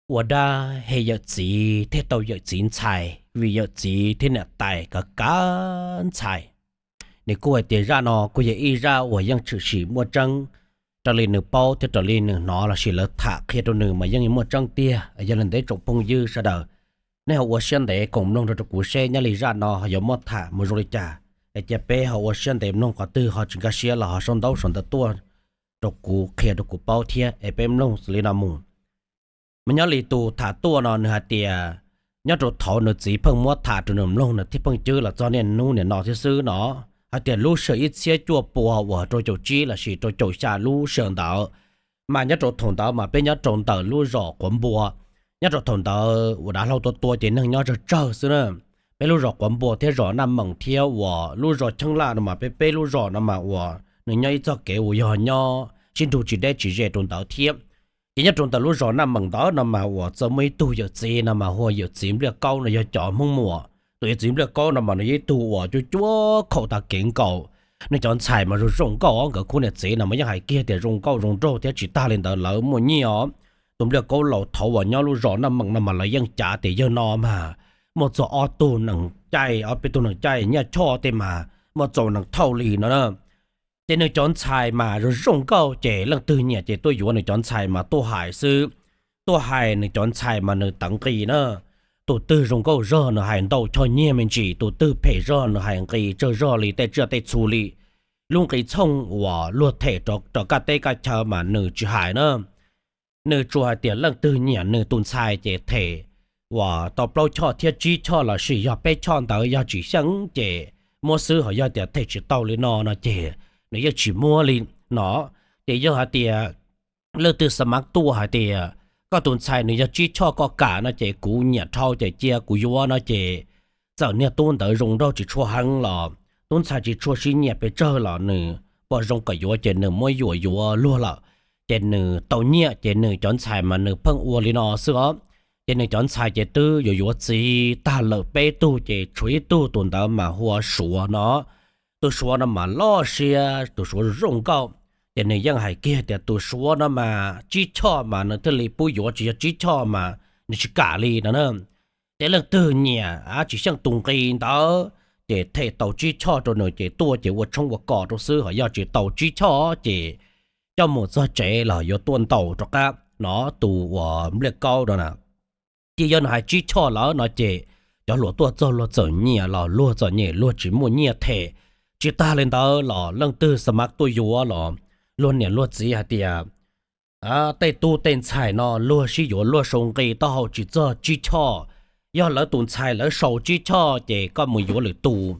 ua dab hem yawm txiv thiaj tau yawm txiv ntxhais, vim yawm txiv thiab niam tais kav kav ntxhais. Nws kuj hais tias zaj no kuj yog ib zaj uas yeej tshwm sim muaj tseeb, raws li nws paub thiab raws li nws hnov lossis lawv tham qhia rau nws mas yeej muaj tseeb tiag. Yog li ntawd tsoom phooj ywg sawv daws, nej ho ua siab ntev koom mloog rau rau kuv seb nyob li zaj no ho yuav muab tham mus zoo li cas. Es cia peb ho ua siab ntev mloog, qhov twg ho tsis nkag siab los ho sau ntaub sau ntawv tuaj rau kuv qhia rau kuv paub thiab. Es peb mloog xws li no mus. Mas nyob li tus tham tuaj no nws hais tias nyob rau thaum nws txiv pheej muab tham rau nws mloog nws thiaj pheej cwb los txog niaj hnub niam no thiab xwb no, hais tias lub sij hawm ib txhiab cuaj pua uas rau caum tsib lossis rau caum xya lub sij hawm ntawd, mas nyob rau thaum ntawd mas peb nyob rau ntawm lub zos Quav Npua. Nyob rau thaum ntawd uas dav hlau tua tua ces neeg nyob tsawg tsawg xwb na. Peb lub zos Quav Npua thiab zos Naj Meem thiab uas lub zos Cheeb Laj no mas peb peb lub zos no mas uas nws nyob ib txoj kev uas yog nyob sib nrug tsis deb tsis ze rau ntawd thiab. Ces nyob rau ntawm lub zos Naj Meem ntawd no mas uas txawm muaj ib tug yawm txiv no mas hu ua yawm txiv Npliaj Kaub no yog cov Hmoob Muas. Tus yawm txiv Npliaj Kaub no mas nws yog ib tug uas cuab cuab khaum tag kev nkaus. Nws cov ntxhais mas zoo zoo nkauj, nkawd khub niam txiv no mas yeej hais kiag tias zoo nkauj zoo nraug thiab tsis tag li ntawd lawv muaj nyiaj os. Tus Npliaj Kaub laus thaud uas nyob lub zos Naj Meem no mas lawv yeej cav tias yawg no mas muaj txog ob tug nees caij, ob peb tug nees caij nyiaj choj tej mas muaj txaus nees thauj li no na. Ces nws cov ntxhais mas zoo zoo nkauj ces leej twg nyiam ces tuaj yuav nws cov ntxhais mas tuaj hais xwb. Tuaj hais nws cov ntxhais mas nws tawv nqi na. Tus twg zoo nkauj zog nws hais ntau choj nyiaj me ntsis, tus twg phem zog nws hais nqi tsawg zog li tej tsiaj tej txhu li. Lub nqi txhooj uas luag them rau kaj teb kaj chaw mas nws tsis hais na. Nws tsuas hais tias leej twg nyiam nws tus ntxhais ces them uas tau plaub choj thiab tsib choj lossis yog peb choj ntawd yog tsis xyeej ces muab xwb, ho yog tias them tsis tau li no no ces nws yeej tsis muab li no. Ces yog hais tias leej twg xa mab tuaj hais tias koj tus ntxhais nws yog tsib choj koj kam no ces kuv nyiam dhau ces cia kuv yuav no ces txawm niag tub ntawd zoo nraug tsis tshua heev los tub ntxhais tsis tshua sib nyiam pes tsawg los nws pom zoo kom yuav ces nws muab yuam yuav luag lawm. Ces nws tau nyiaj ces nws cov ntxhais mas nws pheej ua li no xwb os. Ces nws cov ntxhais ces twb yuav yuav txiv tag lawm peb tug ces tshuav ib tug tus ntawd mas hu ua Suav no. Tus Suav no mas loj siab, tus Suav zoo nkauj. Ces nws yeej hais kiag tias tus Suav no mas tsib choj mas nws thiaj li pub yuav, tsis yog tsib choj mas nws tsis kam li no na. Ces leej twg nyiam tsis xyeej tus nqi ntawd ces them tau tsib choj rau nws ces tuaj ces ua tshoob ua kos rau xwb, ho yog tsis tau tsib choj ces coj mus txog tsev los yuav tuaj ntaus rov qab no. Tus uas Npliaj Kaub no na, ces yog nws hais tsib choj lawm no ces cov hluas tuaj txog luag txawm nyiam los luag txawm nyiam, luag tsis muaj nyiaj them. Tsis tag li ntawd los leej twg xa mab tuaj yuav los luag niam luag txiv hais tias tej tub tej ntxhais no luag sib yuav luag sau nqi taub hau tsis txog tsib choj. Yog lawv tus ntxhais lawv sau tsib choj ces koj mus yuav lwm tus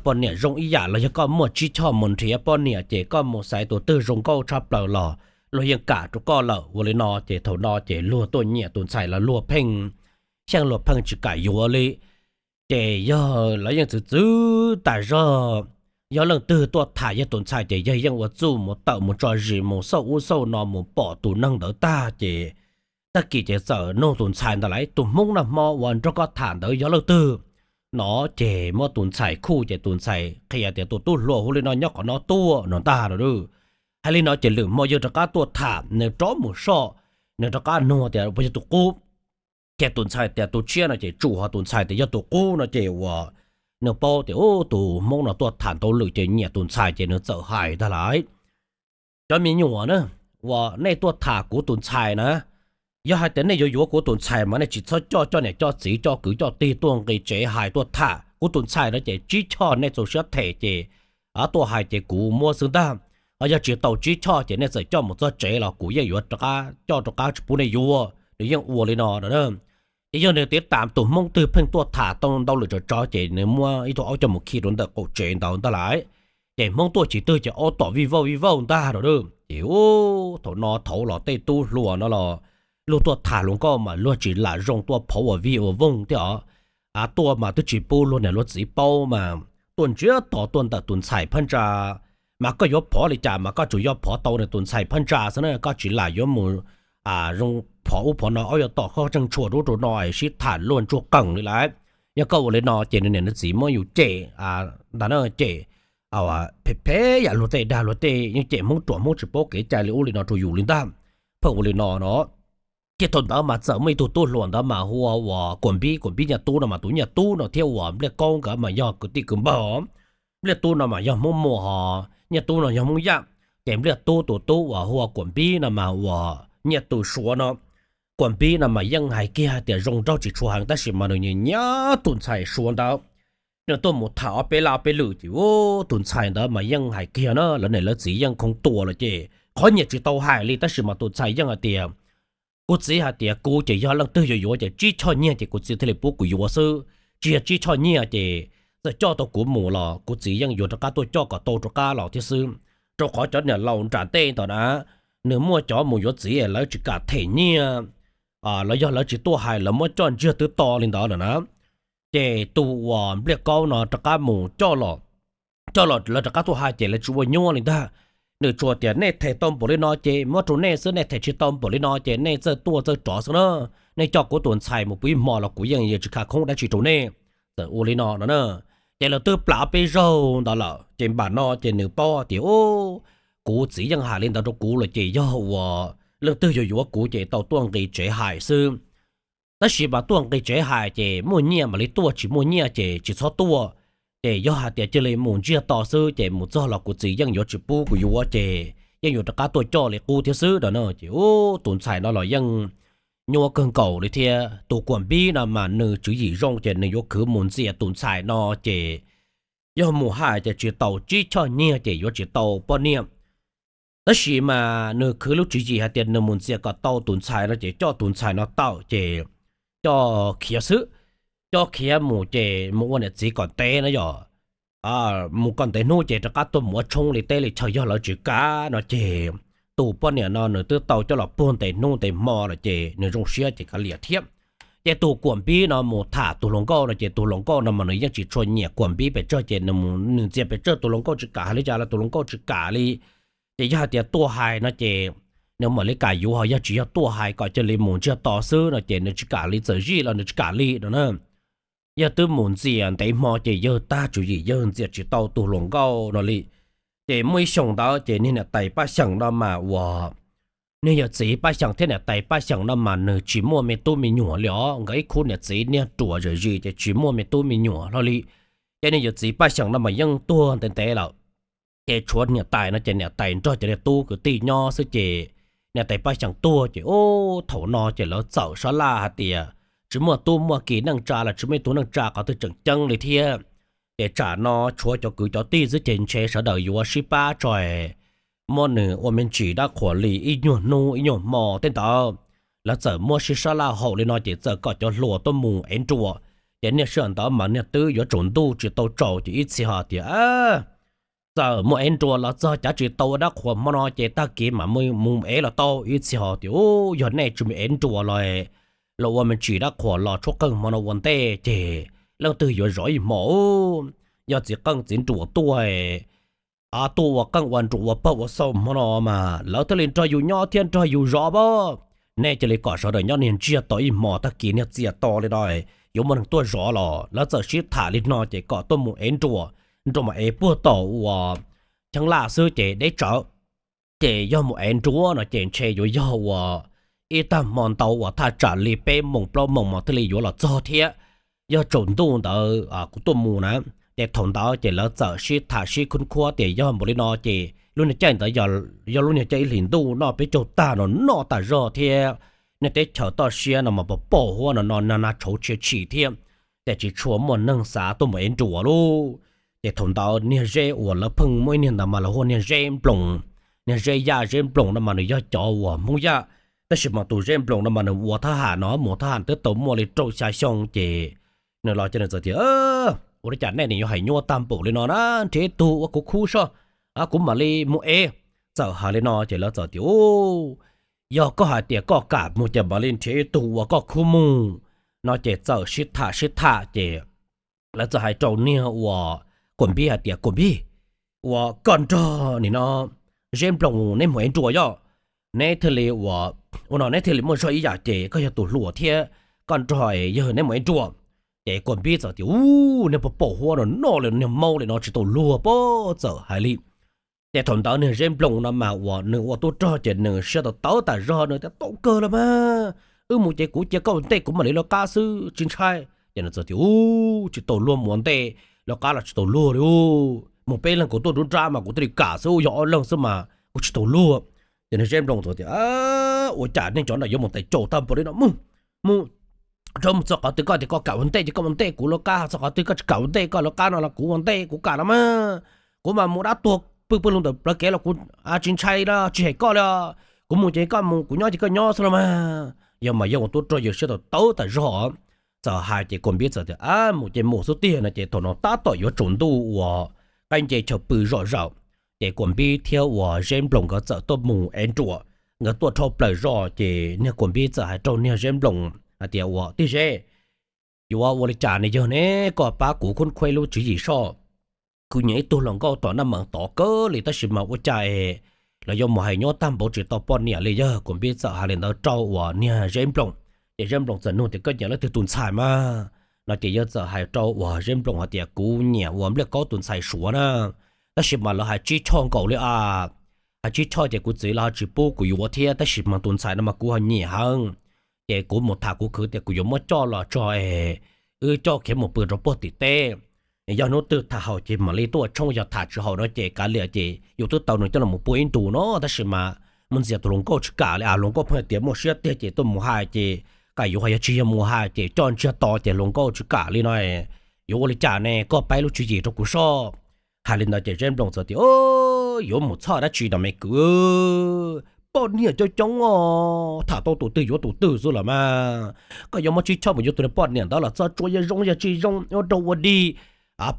poj niam zoo ib yam los yog koj muaj tsib choj mus nrhiav poj niam ces koj mus xaiv tus twg zoo nkauj tshaj plaws los luag yeej kam rau koj lawm. Ua li no ces thaum no ces luag tuaj nyiam tus ntxhais los luag pheej xyeej, luag pheej tsis kam yuav li. Ces yog lawv yeej txwv txwv tas zog, yog leej twg tuaj tham yog tus ntxhais ces yog yeej ua txuj mus tawm mus tso zis mus xauj ub xauj no mus pom tus neeg ntawd tag ces tag kis ces txawm nug tus ntxhais ntawd lawm, tus Hmoob nag hmo uas nrog koj tham ntawd yog leej twg no. Ces muab tus ntxhais khuj ces tus ntxhais qhia tias tus tub hluas hu li no nyob qhov no tuaj no ntag no. Hais li no ces lwm hmo yog rov qab tuaj tham nws rov mus soj, nws rov qab nug tias puas yog tus qub. Ces tus ntxhais tias tus tshiab no ces tsum, ho tus ntxhais tias yog tus qub no ces uas nws paub tias tus Hmoob no tuaj tham ntau lwm ces nyiam tus ntxhais ces nws txawm hais ntag lawm, cov me nyuam na, uas nej tuaj tham kuv tus ntxhais na, yog hais tias nej yuav yuav kuv tus ntxhais mas nej tsis txhob coj coj niam coj txiv coj kwv coj tij tuaj nqis tsev hais tuaj tham kuv tus ntxhais no ces tsib choj nej txaus siab them ces tuaj hais ces kuv muab xwb ntag. Ho yog tsis tau tsib choj ces nej txawm coj mus txog tsev los kuv yeej yuav rov qab coj rov qab tsis pub nej yuav. Nws yeej ua li no no. Ces yog nws tiav tas tus Hmoob twg pheej tuaj tham tau ntau lwm tsawv tsawv ces nws muab ib tug aub coj mus khi rau ntawm qaum tsev ntawd ntag lawm. Ces Hmoob tuaj tsis twg ces aub tom vij vauj vij vauj ntag no. Ces thaum no thaum los tej tub hluas no los luag tuaj tham hluas nkauj mas luag tsis lam zoo tuaj phov ua vij ua vooj thiab os. Tuaj mas twb tsis pub luag niam luag txiv paub mas tuaj ntsiav to tuaj ntawm tus ntxhais phab ntsa. Mas koj yuav phov li cas mas koj tsuas yuav phov tau nws tus ntxhais phab ntsa xwb na, koj tsis lam yuav mus zoo phov ub phov no, aub yuav tom koj tseej tshuam rau ub rau no sib tham luag ntsuag qees li lawm. Yog koj ua li no ces nws niam nws txiv muab yus cem ntag na, cem phem phem yam luag tej dag luag tej, yeej cem Hmoob ruam, Hmoob tsis paub kev cai li ub li no rau yus li ntag. Pheej ua li no no. Ces thaum ntawd mas txawm muaj ib tug tub hluas ntawd mas hu ua Kuam Npib, Kuam Npib niaj tub no mas tus Nyiaj Tub no thiab uas Npliaj Kaub nkawd mas yog kwv tij kwv npawg os. Npliaj Tub no mas yog Hmoob Muas os, Nyiaj Tub no yog Hmoob Yaj. Ces Npliaj Tub tus tub uas hu ua Kuam Npib no mas uas Nyiaj tus Suav no, Kuam Npib no mas yeej hais kiag tias zoo nraug tsis tshua heev tab sis mas nws nyiam nyiam tus ntxhais Suav ntawd. Nws tuaj mus tham ob peb laj ob peb lwm ces tus ntxhais ntawd mas yeej hais kiag na, lawv niam lawv txiv yeej khoov tua lawm ces qhov nyiam tsis tau hais li tab sis mas tus ntxhais yeej hais tias, kuv txiv hais tias kuv ces yog leej twg yuav yuav ces tsib choj nyiaj ces kuv txiv thiaj li pub kuv yuav xwb, tsis yog tsib choj nyiaj ces txawm coj tau kuv mus los kuv txiv yeej yuav rov qab tuaj coj kom tau rov qab los thiab xwb. Rau qhov cov niam laus nram ntej ntawd na, nws muaj cov mus yuav txiv lawv tsis kam them nyiaj, los yog lawv tsis tuaj hais lawv muab coj ntsiag twb to li ntawd lawm na. Ces tus uas Npliaj Kaub no rov qab mus coj los, coj los lawv rov qab tuaj hais ces lawv tsis ua nyuaj li ntag. Nws tsuas tias nej them tau npaum li no ces muab rau nej xwb, nej them tsis tau npaum li no ces nej txawj tuaj txawj rov xwb na. Nej coj kuv tus ntxhais mus pw ib hmo los kuv yeej yuav tsis khav khoob dab tsi rau nej. Txawm ua li no no na, ces lawv twb plam peb zaug ntawd lawm ces npam no ces nws paub tias, kuv txiv yeej hais li ntawd rau kuv lawm ces yog uas leej twg yuav yuav kuv ces tau tuaj nqis tsev hais xwb. Tab sis mas tuaj nqis tsev hais ces muaj nyiaj mam li tuaj, tsis muaj nyiaj ces tsis txhob tuaj. Ces yog hais tias cia li mus ntsiag to xwb ces mus txog los kuv txiv yeej yuav tsis pub kuv yuav ces yeej yuav rov qab tuaj coj li qub thiab xwb no na. Ces tus ntxhais no los yeej nyuaj kawg nkaus li thiab. Tus Kuam Npib no mas nws tswv yim zoo ces nws yuav khwv mus ntxias tus ntxhais no ces yog mus hais ces tsis tau tsib choj nyiaj ces yuav tsis tau poj niam. Tab sis mas nws khwv lub tswv yim hais tias nws mus ntxias kom tau tus ntxhais no ces coj tus ntxhais no tawm ces coj khiav xwb. Coj khiav mus ces mus ua niam txiv kom ntev no yog, mus kom ntev hnub ces rov qab tuaj mus ua tshoob li teb li chaw, yog lawv tsis kam no ces tus poj niam no nws twb tau coj los puag ntev hnub ntev hmo lawm ces nws zoo siab ces kav liam thiab. Ces tus Kuam Npib no mus tham tus hluas nkauj no ces tus hluas nkauj no mas nws yeej tsis tshua nyiam Kuam Npib pes tsawg ces nws ntxias pes tsawg tus hluas nkauj tsis kam hais li cas los tus hluas nkauj tsis kam li. Ces yog hais tias tuaj hais no ces nws mam li kam yuav, ho yog tsis yog tuaj hais kom cia li mus ntsiag to xwb no ces nws tsis kam li, txawm zij los nws tsis kam li no na. Yog twb mus ntxias ntev hmo ces yawg tag tswv yim, yawg ntxias tsis tau tus hluas nkauj no li. Ces muaj ib xyoos ntawd ces niag niam tais Paj Xyeem no mas uas, niag yawm txiv Paj Xyeem thiab niam tais Paj Xyeem no mas nws tsis muaj me tub me nyuam li os, nkawd ib khub niam txiv niag ruam zam zis ces tsis muaj me tub me nyuam hlo li. Ces niag yawm txiv Paj Xyeem no mas yeej tuag ntev ntev lawm. Ces tshuav niam tais no ces niam tais nrog cov niag tub kwv tij nyob xwb ces niam tais Paj Xyeem tuag ces ub thaum no ces lawv txawm sab laj hais tias tsis muaj tub muaj ki neej tsa los tsis muaj ib tug neej tsa qhov twg tseem ceeb li thiab. Ces tsam no tshuav cov kwv cov tij xwb ces ntshe sawv daws yuav sib pab tso muab nws ua me ntsis dab qhuas li ib nyuag hnub ib nyuag hmo tej ntawd. Lawv txawm muab sib sab laj haum li no ces txawm kom cov hluas tuaj mus ev nruas. Ces niaj sij hawm ntawd mas niag twb yuav tsaus ntuj tsis tau tsaus ces ib txhia ho tias txawm mus ev nruas los txog cav tsis tau ua dab qhuas hmo no ces tag kis mam mus ev los tau. Ib txhia ho tias ub yog nej tsis mus ev nruas los, los ua me ntsis dab qhuas los tshuab qeej hmo no ua ntej ces leej twg yuav zov ib hmo. Yog txiv qeej txiv nruas tuaj, tuaj ua qeej ua nruas ua pawg ua xaus hmo no mas lawv thiaj li nrog yus nyob thiab nrog yus zov pab. Nej cia li kom sawv daws nyob niag ntsiag to ib hmo, tag kis niag txias to li no yuav muaj neeg tuaj zov los. Lawv txawm sib tham li no ces kom tuaj mus ev nruas, nruas mas ev puag tom uas Cheeb Laj xwb ces deb tsawv. Ces yog mus ev nruas no ces ntshe yuav yog uas ib tag hmo ntau uas thaj tsam li peb moos plaub moos mas thiaj li yuav los txog thiab. Yog tsaus ntuj ntawd kuv tuaj mus na. Ces thaum ntawd ces lawv txawm sib tham sib khub khuab tias yog npaum li no ces lub niag caij ntawd yog lub niag caij ib hlis ntuj noj peb caug tag no noj tas zog thiab. Niag teb chaws toj siab no mas pos pom huab no no na na tshauv tshia tshim thiab. Ces tsis tshua muaj neeg xav tuaj mus ev nruas lauj. Ces thaum ntawd niag zeb uas lawv pheej muaj ib niag ntawd mas lawv hu ua niag zeb nploos, niag zeb yaj zeb nploos no mas nws yog cov uas Hmoob Yaj. Tab sis mas tus zeb nploos no mas nws ua thab ham no mus thab ham twb tau muaj li rau xya xyoo ces nws los ces nws txawm tias ua li cas nej nim yuav hais nyuaj tag npaum li no na, nrhiav ib tug ua kuv khub soj, kuv mam li mus ev. Txawm hais li no ces lawv txawm tias yog koj hais tias koj kam mus ces mam li nrhiav ib tug ua koj khub mus no ces txawm sib tham sib tham ces lawv txawm hais rau niag uas Kuam Npib hais tias Kuam Npib, uas koj nrog nim no zeb nploos neb mus ev nruas yog, neb thiaj li ua, ua no neb thiaj li muaj zog ib yam ces koj yog tus hluas thiab koj nrog yawg neb mus ev nruas. Ces Kuam Npib txawm tias ub niag pos pom huab no noj li niag maub li no tsis tau luag pob, txawm hais li Ces thaum ntawd niag Zeb Nploos no mas uas nws ua tub rog ces nws siab tawv tawv tas zog, nws tias tau kawg los mas, wb mus ces kuv cia koj ua ntej, kuv mam li lawv qab xwb, tsis ntshai. Ces nws txawm tias, Ub, tsis tau luag, mus ua ntej lawv qab los tsis tau luag li. Mus peb leeg kuv tuaj nruab nrab mas kuv thiaj li kam xwb, yog ob leeg xwb mas kuv tsis tau luag. Ces niag Zeb Nploos txawm tias, Ua cas nej cov no yuav mus tais caus tag npaum li no, mus, mus, rov mus txog qhov twg koj tias koj kam ua ntej ces koj ua ntej, kuv lawv qab, txog qhov twg koj tsis kam ua ntej koj lawv qab no los kuv ua ntej, kuv kam los mas. Kuv mas mus dab tuag pw pw lug ntawm plawv kev los kuv tsis ntshai los tsis hem koj li. Kuv mus ces koj mus, kuv nyob ces koj nyob xwb los mas. Yog mas yog ua tub rog yawg siab tawv tawv tas zog, txawm hais ces Kuam Npib txawm tias, Mus ces mus xwb tiag no. Ces thaum no tab tom yuav tsaus ntuj uas qaib nce chaw pw zom zaws, ces Kuam Npib thiab uas Zeb Nploos nkawd txawm tuaj mus ev nruas, nkawd tuaj dhau plaws zos ces niag Kuam Npib txawm hais rau niag Zeb Nploos hais tias, Ua tij Zeb, yuav ua li cas ne yawg ne, koj pab kuv khub khuab lub tswv yim soj. Kuv nyiam ib tug hluas nkauj tom Naj Mees tod kawg li tab sis mas ua cas es lawv yuav mus hais nyob tag npaum tsis tau poj niam li yawg. Kuam Npib txawm hais li ntawd rau uas niag Zeb Nploos, ces Zeb Nploos txawm nug tias, Koj nyiam leej twg tus ntxhais mas? No ces yawg txawm hais rau uas Zeb Nploos hais tias, Kuv nyiam uas Npliaj Kaub tus ntxhais Suav na, tab sis mas lawv hais Tsib Choj nkaus li a. Hais Tsib Choj ces kuv txiv lawv ho tsis pub kuv yuav thiab, tab sis mas tus ntxhais no mas kuv ho nyiam heev. Ces kuv mus tham kuv khwv tias kuv yuav muab coj los tso es wb coj khiav mus pw rau puag tim teb. Yog hnub twg tham haum ces mam li tuaj tshoob, yog tham tsis haum no ces kav liam ces yus twb tau nws coj los pua ib ntus no tab sis mas mus ntxias tus hluas nkauj tsis kam li a. Hluas nkauj pheej tias muaj siab tiag ces tuaj mus hais ces kam yuav, ho yog tsis yog mus hais ces coj ntsiag to ces hluas nkauj tsis kam li no. Yuav ua li cas ne, koj pab lub tswv yim rau kuv soj. Hais li ntawd ces Zeb Nploos txawm tias, Yuav mus txhoj dab tsi no me kwv, poj niam coob coob os, tham tau tus twg yuav tus twg xwb los mas. Koj yuav muab Tsib Choj mus yuav tus poj niam ntawd los txog tsuas yog zoo yog tsis zoo, ua rau ua dig,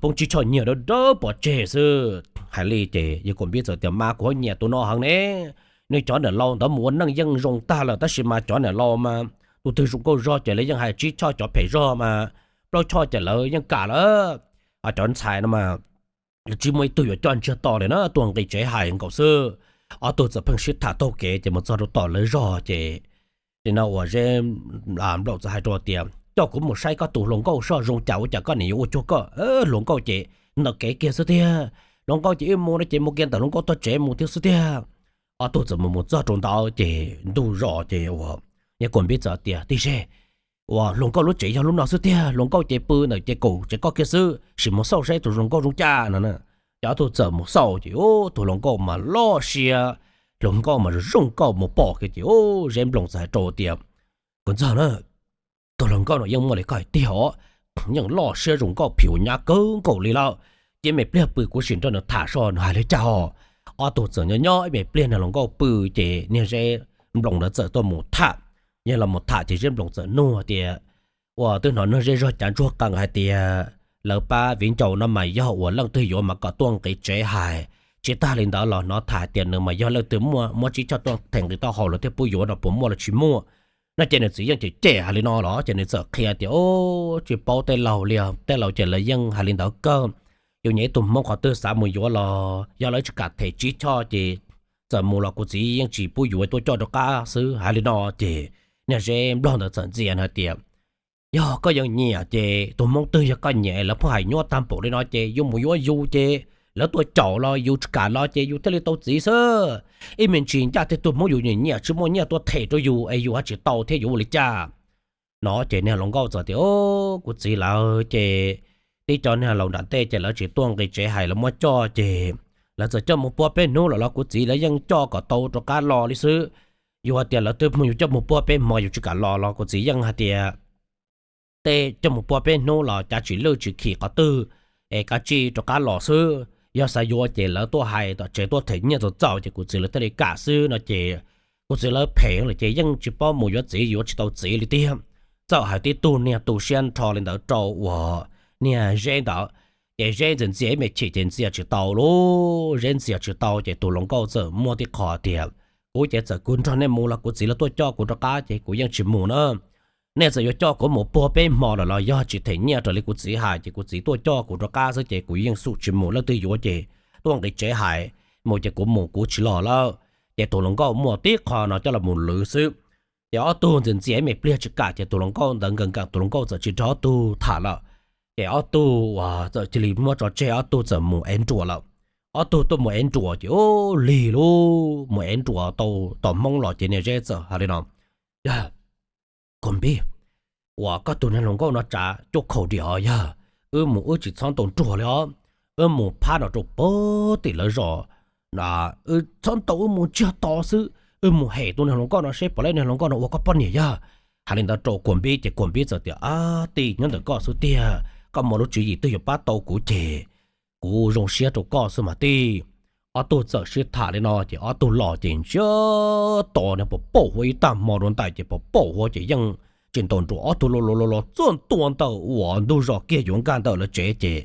poob Tsib Choj nyiag dawb dawb pov tseg xwb. Hais li ces yawg Kuam Npib txawm tias, Mas kuv ho nyiam tus no heev ne. Nws cov niam laus ntawd mus ua neej yeej zoo tag lawm tab sis mas cov niam laus mas tus twg zoo nkauj zog ces lawv yeej hais Tsib Choj, cov phem zog mas Plaub Choj ces lawv yeej kam lawm. Cov ntxhais no mas lawv tsis muaj ib tug yuav coj ntsiag to li na, tuaj nqis tsev hais nkaus xwb. Ob tug txawm pheej sib tham taug kev ces mus txog rau tom lawv zos ces li no uas Zeb Nploos txawm hais rau tias, Coj kuv mus saib koj tus hluas nkauj soj zoo cas, ua cas koj niam yuav ua cuag koj. Hluas nkauj ces ntawm kev kiag xwb tiag, hluas nkauj ces wb mus no ces mus kiag ntawm hluas nkauj tog tsev mus thiab xwb tiag. Ob tug txawm mus mus txog rau ntawd ces ntug zos ces uas yawg Kuam Npib txawm tias, Tij Zeb, uas hluas nkauj lub tsev yog lub no xwb tiag, hluas nkauj ces pw ntawm ces kaum tsev koj kiag xwb, sim mus xauj saib tus hluas nkauj zoo cas no. Ces ob tug txawm mus xauj ces tus hluas nkauj mas loj siab, hluas nkauj mas zoo nkauj mus pom kiag ces Zeb Nploos txawm hais rau tias, Kuv ntxawg na, tus hluas nkauj no yeej muaj li koj hais tiag os, yeej loj siab zoo nkauj phim nyab kawg nkaus li lawm. Cia me pliag pw kuv sim nrog nws tham soj nws hais li cas os. Ob tug txawm nyob nyob ib me pliag niag hluas nkauj pw ces niag Zeb Nploos ntawd txawm tuaj mus tham. Yog los mus tham ces Zeb Nploos txawm nug tias, Ua twb hnov niag Zeb zog cav ntsuag qees hais tias lawv pab viv ncaus no mas yog ua leej twg yuav mas kom tuaj nqis tsev hais. Tsis tag li ntawd los hnov tham hais tias nws mas yog leej twg muaj muab Tsib Choj tuaj them nqi taub hau los thiaj pub yuav no puas muaj los tsis muaj. No ces nws txiv yeej cem cem hais li no los ces nws txawm qhia tias, Tsis paub tej laus li, tej laus ces lawv yeej hais li ntawd kawg. Yus nyiam ib tug Hmoob qhov twg xav mus yuav los yog lawv tsis kam them Tsib Choj ces txawm mus los kuv txiv yeej tsis pub yuav, tuaj coj rov qab xwb. Hais li no ces niag Zeb Nploos ntawd txawm ntxias hais tias, Yog koj yeej nyiam ces tus Hmoob twg yog koj nyiam, lawv pheej hais nyuaj tag npaum li no ces yus mus yuav yus ces lawv tuaj caum los yus tsis kam los ces yus thiaj li tau txiv xwb. Ib me ntsis ncaj tej tug Hmoob yus nyiam nyiam tsis muaj nyiaj tuaj them rau yus es yus ho tsis tau thiab yuav ua li cas? No ces niag hluas nkauj txawm tias, Kuv txiv lawv ces tib cov niag laus nram ntej ces lawv tsis tuaj nqis tsev hais, lawv muab coj ces lawv txawm coj mus puag peb hnub lawm los kuv txiv lawv yeej coj kom tau rov qab los li xwb. Yus hais tias lawv twb mus, yus coj mus puag peb hmo yus tsis kam los los kuv txiv yeej hais tias tej coj mus puag peb hnub los cav tsis lwj tsis khim qhov twg es kav tsij rov qab los xwb. Yog xav yuav ces lawv tuaj hais tom tsev tuaj them nyiaj txaus txaus ces kuv txiv lawv thiaj li kam xwb no ces kuv txiv lawv phem lawm ces yeej tsis paub mus yuav txiv, yuav tsis tau txiv li tiag. Txawm hais tib tug niag tu siab nrho li ntawd rau uas niag Zeb ntawd, ces Zeb ntxias ntxias ib me chim ces ntxias tsis tau lauj. Zeb ntxias tsis tau ces tus hluas nkauj txawm muaj tib qho tias, Kuv ces txawm kuv nrog nej mus los kuv txiv lawv tuaj coj kuv rov qab ces kuv yeej tsis mus na. Nej txawm yuav coj kuv mus puag peb hmo lawm los yog tsis them nyiaj raws li kuv txiv hais ces kuv txiv tuaj coj kuv rov qab xwb ces kuv yeej xum tsis mus, leej twg yuav ces tuaj nqis tsev hais, mus ces kuv mus, kuv tsis los lawm. Ces tus hluas nkauj muaj tib qho no coj los mus lwv xwb. Ces ob tug ntxias ntxias ib me pliag tsis kam ces tus hluas nkauj ntawd nkees nkees, tus hluas nkauj txawm tsis nrog ob tug tham lawm. Ces ob tug uas txawm cia li muab tso tseg, ob tug txawm mus ev nruas lawm. ob tug tuaj mus ev nruas ces ub lig lub mus ev nruas tau tom hmoob los ces niag Zeb txawm hais li no, Yog, Kuam Npib, uas koj tus niag hluas nkauj no tsav cuaj khaum diam os yog, wb mus wb tsis txhob ntaus nruas li os, wb mus phab no rau puag tim lawv zos, txhob ntaus, wb mus ntsiag to xwb, wb mus hem tus niag hluas nkauj no seb puas lab niag hluas nkauj no ua koj poj niam yog. Hais li ntawd rau Kuam Npib ces Kuam Npib txawm tias, Ab tij, nyob ntawm koj xwb tiag, koj muaj lub tswv yim twg yuav pab tau kuv ces kuv zoo siab rau koj xwb mas tij. Ob tug txawm sib tham li no ces ob tug los ces ntsiag to, niag pos paum huav ib tag hmo rau ntais ces pos paum huav ces yeej tsis ntaus nruas, ob tug los los los los txog ntua ntawm uas ntug zos kiag yuav nkag ntawm lawv tsev ces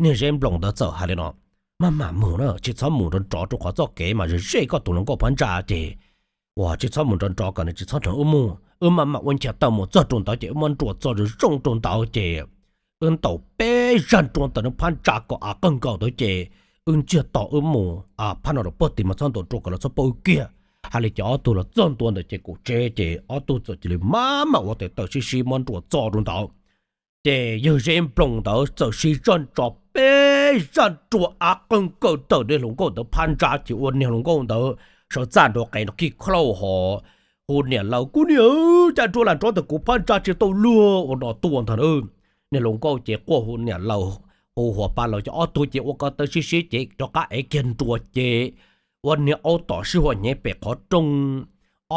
niag Zeb Nploos ntawd txawm hais li no, Maj mam mus na, tsis txhob mus nrov nrov rau qhov txoj kev mas ze ze koj tus hluas nkauj phab ntsa ces uas tsis txhob mus nrov nrov kom nws tsis txhob nrog wb mus, wb maj mam ua nchav taw mus txog rau ntawd ces wb muab nruas txo zoo zoo rau ntawd ces wb ntaus peb zaj nruas ntawm nws phab ntsa kom av qawg nkaus ntawd ces wb ntsiag to wb mus phab no rau puag tim mas txhob ntaus nruas kom lawv txhob paub wb kiag. Hais li ces ob tug los txog ntua ntawm ces kaum tsev ces ob tug txawm cia li maj mam ua tes taw sib sib muab nruas txo rau ntawd. Ces yawg Zeb Nploos ntawd txawm siv zaj ntso peb zaj nruas av qawg nkaus tawm niag hluas nkauj ntawd phab ntsa ces ua niag hluas nkauj ntawd sawv txaj nrov qees nrov khij khlauj hos hu niam laus, Kuv niam, cas nruas lam nrov ntawm kuv phab ntsa tsis tau luag ua no tuaj ntag na. Niag hluas nkauj ces quaj hu niam laus, hu huas pa laus ces ob tug ces ua ko taw sib sib ces rov qab ev kiag nruas ces ua niag aub tom sib huam hnyev pem qhov rooj.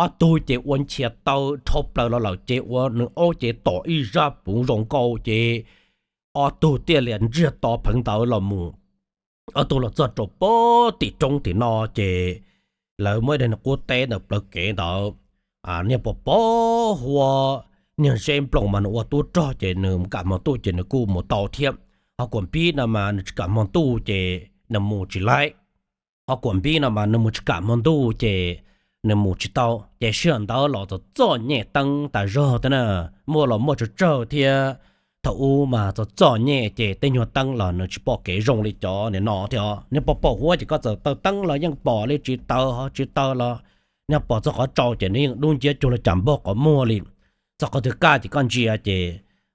Ob tug ces ua nchav taw dhau plaws los lawm ces ua nws aub ces tom ib zaj puv zoo nkauj ces ob tug thiaj li ntsiag to pheev ntawd los mus. Ob tug los txog rau puag tim roob tim no ces lawv muaj ib daim niag qub teb ntawm plawv kev ntawd. Niag pos paum huav, niag Zeb Nploos mas nws ua tub rog ces nws kam hmo ntuj ces nws kuj mus tau thiab. Ho Kuam Npib no mas nws tsis kam hmo ntuj ces nws mus tsis laib. Ho Kuam Npib no mas nws mus tsis kam hmo ntuj ces nws mus tsis tau. Ces sij hawm ntawd los txom txom nyem teeb tas zog thiab na, muaj los muaj tsawg tsawg thiab. Thaum ub mas txom txom nyem ces tej nyuag teeb los nws tsis pom kev zoo li cov nim no thiab. Niag pos paum huav ces koj txawm taws teeb los yeej pom li, tsis taws ho tsis taws los niag pom txog qhov tsaus ces nws yeej dub nciab cuag li cas npog qhov muag li. Txog qhov twg kaj ces koj ntsia ces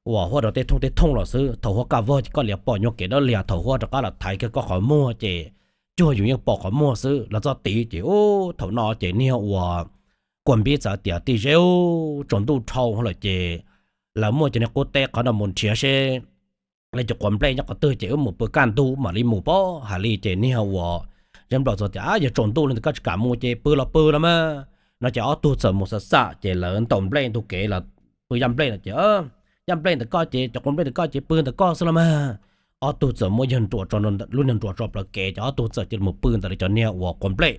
uas huab rau tej thooj tej thooj los xwb. Thaum huab kaj vog ces koj liam pom nyuag kev dawb liag, thaum huab rov qab los thaiv kiag koj qhov muag ces cuag yus yeej pom qhov muag xwb. Los txog tid ces ub, thaum no ces niag uas Kuam Npib txawm tias, Tij Zeb, tsaus ntuj dhau lawm ces lawv muaj cov niag qub teb qhov no mus nrhiav seb lawv cov quav nplej nyob qhov twg ces wb mus pw kaj ntug mam li mus pob. Hais li ces niag uas Zeb Nploos txawm tias, Yog tsaus ntuj li ntawd koj tsis kam mus ces pw los pw los mas. No ces ob tug txawm mus xam xam ces lawv ntaus nplej ntug kev los pw yaj nplej no ces, Yaj nplej ntawm koj ces cov quav nplej ntawm koj ces pw ntawm koj xwb los mas. Ob tug txawm muab yawg nruas, lub niag nruas tso plawv kev ces ob tug txawm cia li mus pw ntawm lawv cov niag uas quav nplej.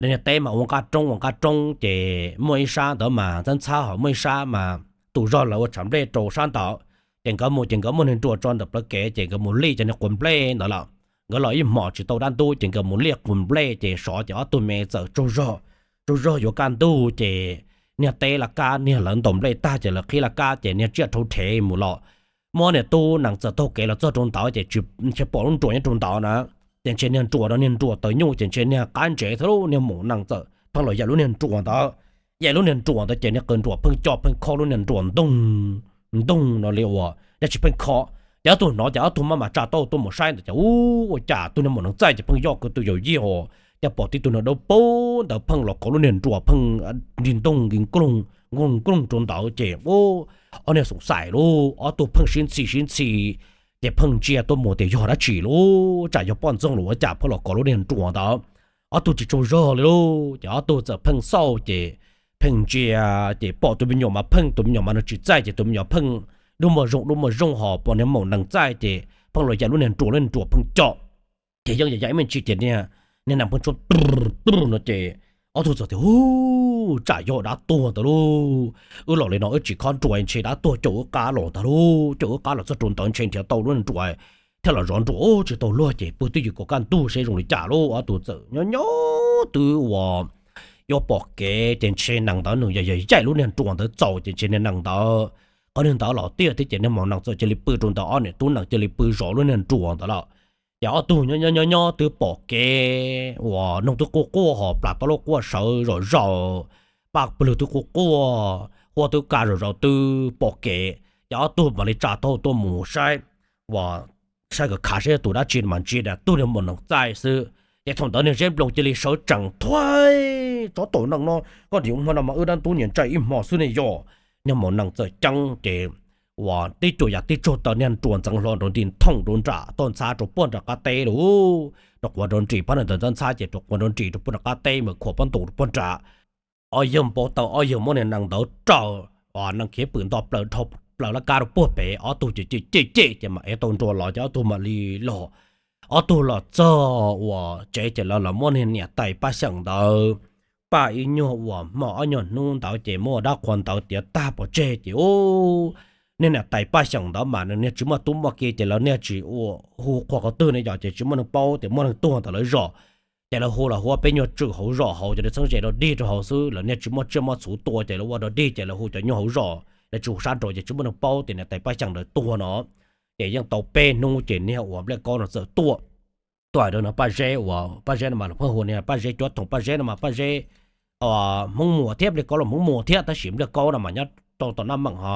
Lawv niag teb mas ua nqaj roob ua nqaj roob ces muaj ib sab ntawd mas ntxhab ntxhab, ho muaj ib sab mas tus zog lawv ua tshav nplej rau sab ntawd. Ces nkawd mus ces nkawd muaj niag nruas tso ntawm plawv kev ces nkawd mus lij cov niag quav nplej ntawd lawm. Nkawd los ib hmos tsis tau dab ntub ces nkawd mus lij quav nplej ces sov ces ob tug me txawm tsaug zog, tsaug zog yuav kaj ntug ces niag teb laj kab, niag lawv ntaus nplej tag ces lawv qhib laj kab ces niag tsiaj rhau rhev mus los. Muab niag tub nees txawm taug kev los txog rau ntawd ces ntshe pom lub nruas nyob rau ntawd na. Ces ntshe niag nruas no niag nruas taws nyuj ces ntshe niag qab ntsev thiab lub niag maum nees txawm pheej los yaim lub niag nruas ntawd. Yaim lub niag nruas ntawd ces niag qws nruas pheej co pheej khob lub niag nruas ntoog ntoog no li uas dab tsi pheej khob. Ces ob tug hnov ces ob tug maj mam tsa tauj tuaj mus saib ntawd ces ub, ua cas tug niag maum nees txaij ces pheej yoj kwv tus yaum yij os, ces pom tib tug niag dawb paug ntawd pheej los kauv lub niag nruas pheej nrig ntoog nrig nkoog nkoog nkoog rau ntawd ces ub, ob niag xoom xaim lauj, ob tug pheej sib ntxhi sib ntxhi ces pheej ntsia tuaj mus tias yog dab tsi lauj, tsam yog poj ntxoog los ua cas pheej los kauv lub niag nruas ntawd. Ob tug tsis tsaug zog li lauj, ces ob tug txawm pheej xauj ces pheej ntsia ces pom tus me nyuam mas pheej, tus me nyuam mas nws tsis txaij ces tus me nyuam pheej dub muag zoo dub muag zoo, ho pom niag maum nees txaij ces pheej los yaim lub niag nruas, lub niag nruas pheej co. Ces yeej yaim yaim me ntsis ces niag nees pheej tshuab no ces ob tug txawm tias, Ub, tsam yog dab tuag ntawd lauj. Wb los li no wb tsis khob nruas ntshe dab tuag caum wb qab los ntag lauj, caum wb qab los txog rau ntawd ntshe nrhiav tau lub niag nruas thiab los zov nruas tsis tau luag ces pw twj ywm kom kaj ntug seb zoo li cas lauj. Ob tug txawm nyob nyob twb uas yuav pom kev ces ntshe nees ntawd nws yog yaim lub niag nruas ntawd txaus ces ntshe niag nees ntawd, qhov niag ntawd los tiag thiab ces niag maum nees txawm cia li pw rau ntawd, ob niam tub nees cia li pw zov lub niag nruas ntawd lawm. Ces ob tug nyob nyob nyob twb pom kev uas noog twb quaj quaj ho plas tau lub quaj sawv zom zaws, paj pwg twb quaj quaj, huab twb kaj zom zaws twb pom kev, ces ob tug mam li tsa taug tuaj mus saib uas saib khav khav saib yog tus dab tsi mas ntsia ntawm tug niag maum nees txaij xwb. Ces thaum ntawd niag Zeb Nploos cia li sawv tsees, Thuav, tsov tom nees no, koj ntim hmo no mas wb dab ntub nias ntsaj ib hmo xwb ne yog. Niag maum nees txawm ceeb ces uas tib cuag yam tib tsuag taw niag nruas ntxeev hlo nrov nris thoom rau nram toj ntxhab rau puag nram qab teb lawm. Rau quav nrov nris phab ntawd ntxhab ntxhab ces rau quav nrov nris rau puag nram qab teb mas khuam pob ntus rau puag nram. Ob yawg npau taws, ob yawg muab niag nees ntawd raws, nees khiav pwm nto plaws dhau plaws laj kab rau puag pem, ob tug ces cem cem cem ces mam ev tau nruas los ces ob tug mam li los. Ob tug los txog uas tsev ces lawv los muab niag niam tais Paj Xyeem ntawd paj ib nyuag uas hmo ob nyuag hnub ntawd ces muab ua dab qhuas ntawd tiav tag pov tseg ces ub, niag niam tais Paj Xyeem ntawd mas nws niag tsis muaj tub muaj ki ces lawv niag tsis ua hu qhuas qhov twg ne yom, ces tsis muaj neeg paub tias muaj neeg tuag ntawm lawv zos. Ces lawv hu los hu ob peb nyuag tswm hauv zos hauv ces lawv txheeb ze dog dig rau hauv xwb, lawv niag tsis muaj tsiaj muaj txhuv tua ces lawv ua dog dig ces lawv hu cov nyuag hauv zos, lawv tsis hu sab nraud ces tsis muaj neeg paub tias niam tais Paj Xyeem ntawd tuag no. Ces yeej tau peb hnub ces niag uas Npliaj Kaub no txawm tuaj, tuaj hais rau niag Paj Zeb uas Paj Zeb no mas los pheej hu niag Paj Zeb Cuab Thoom, Paj Zeb no mas Paj Zeb Hmoob Muas thiab, Npliaj Kaub los Hmoob Muas thiab, tab sis Npliaj Kaub no mas nyob rau tom Naj Meem ho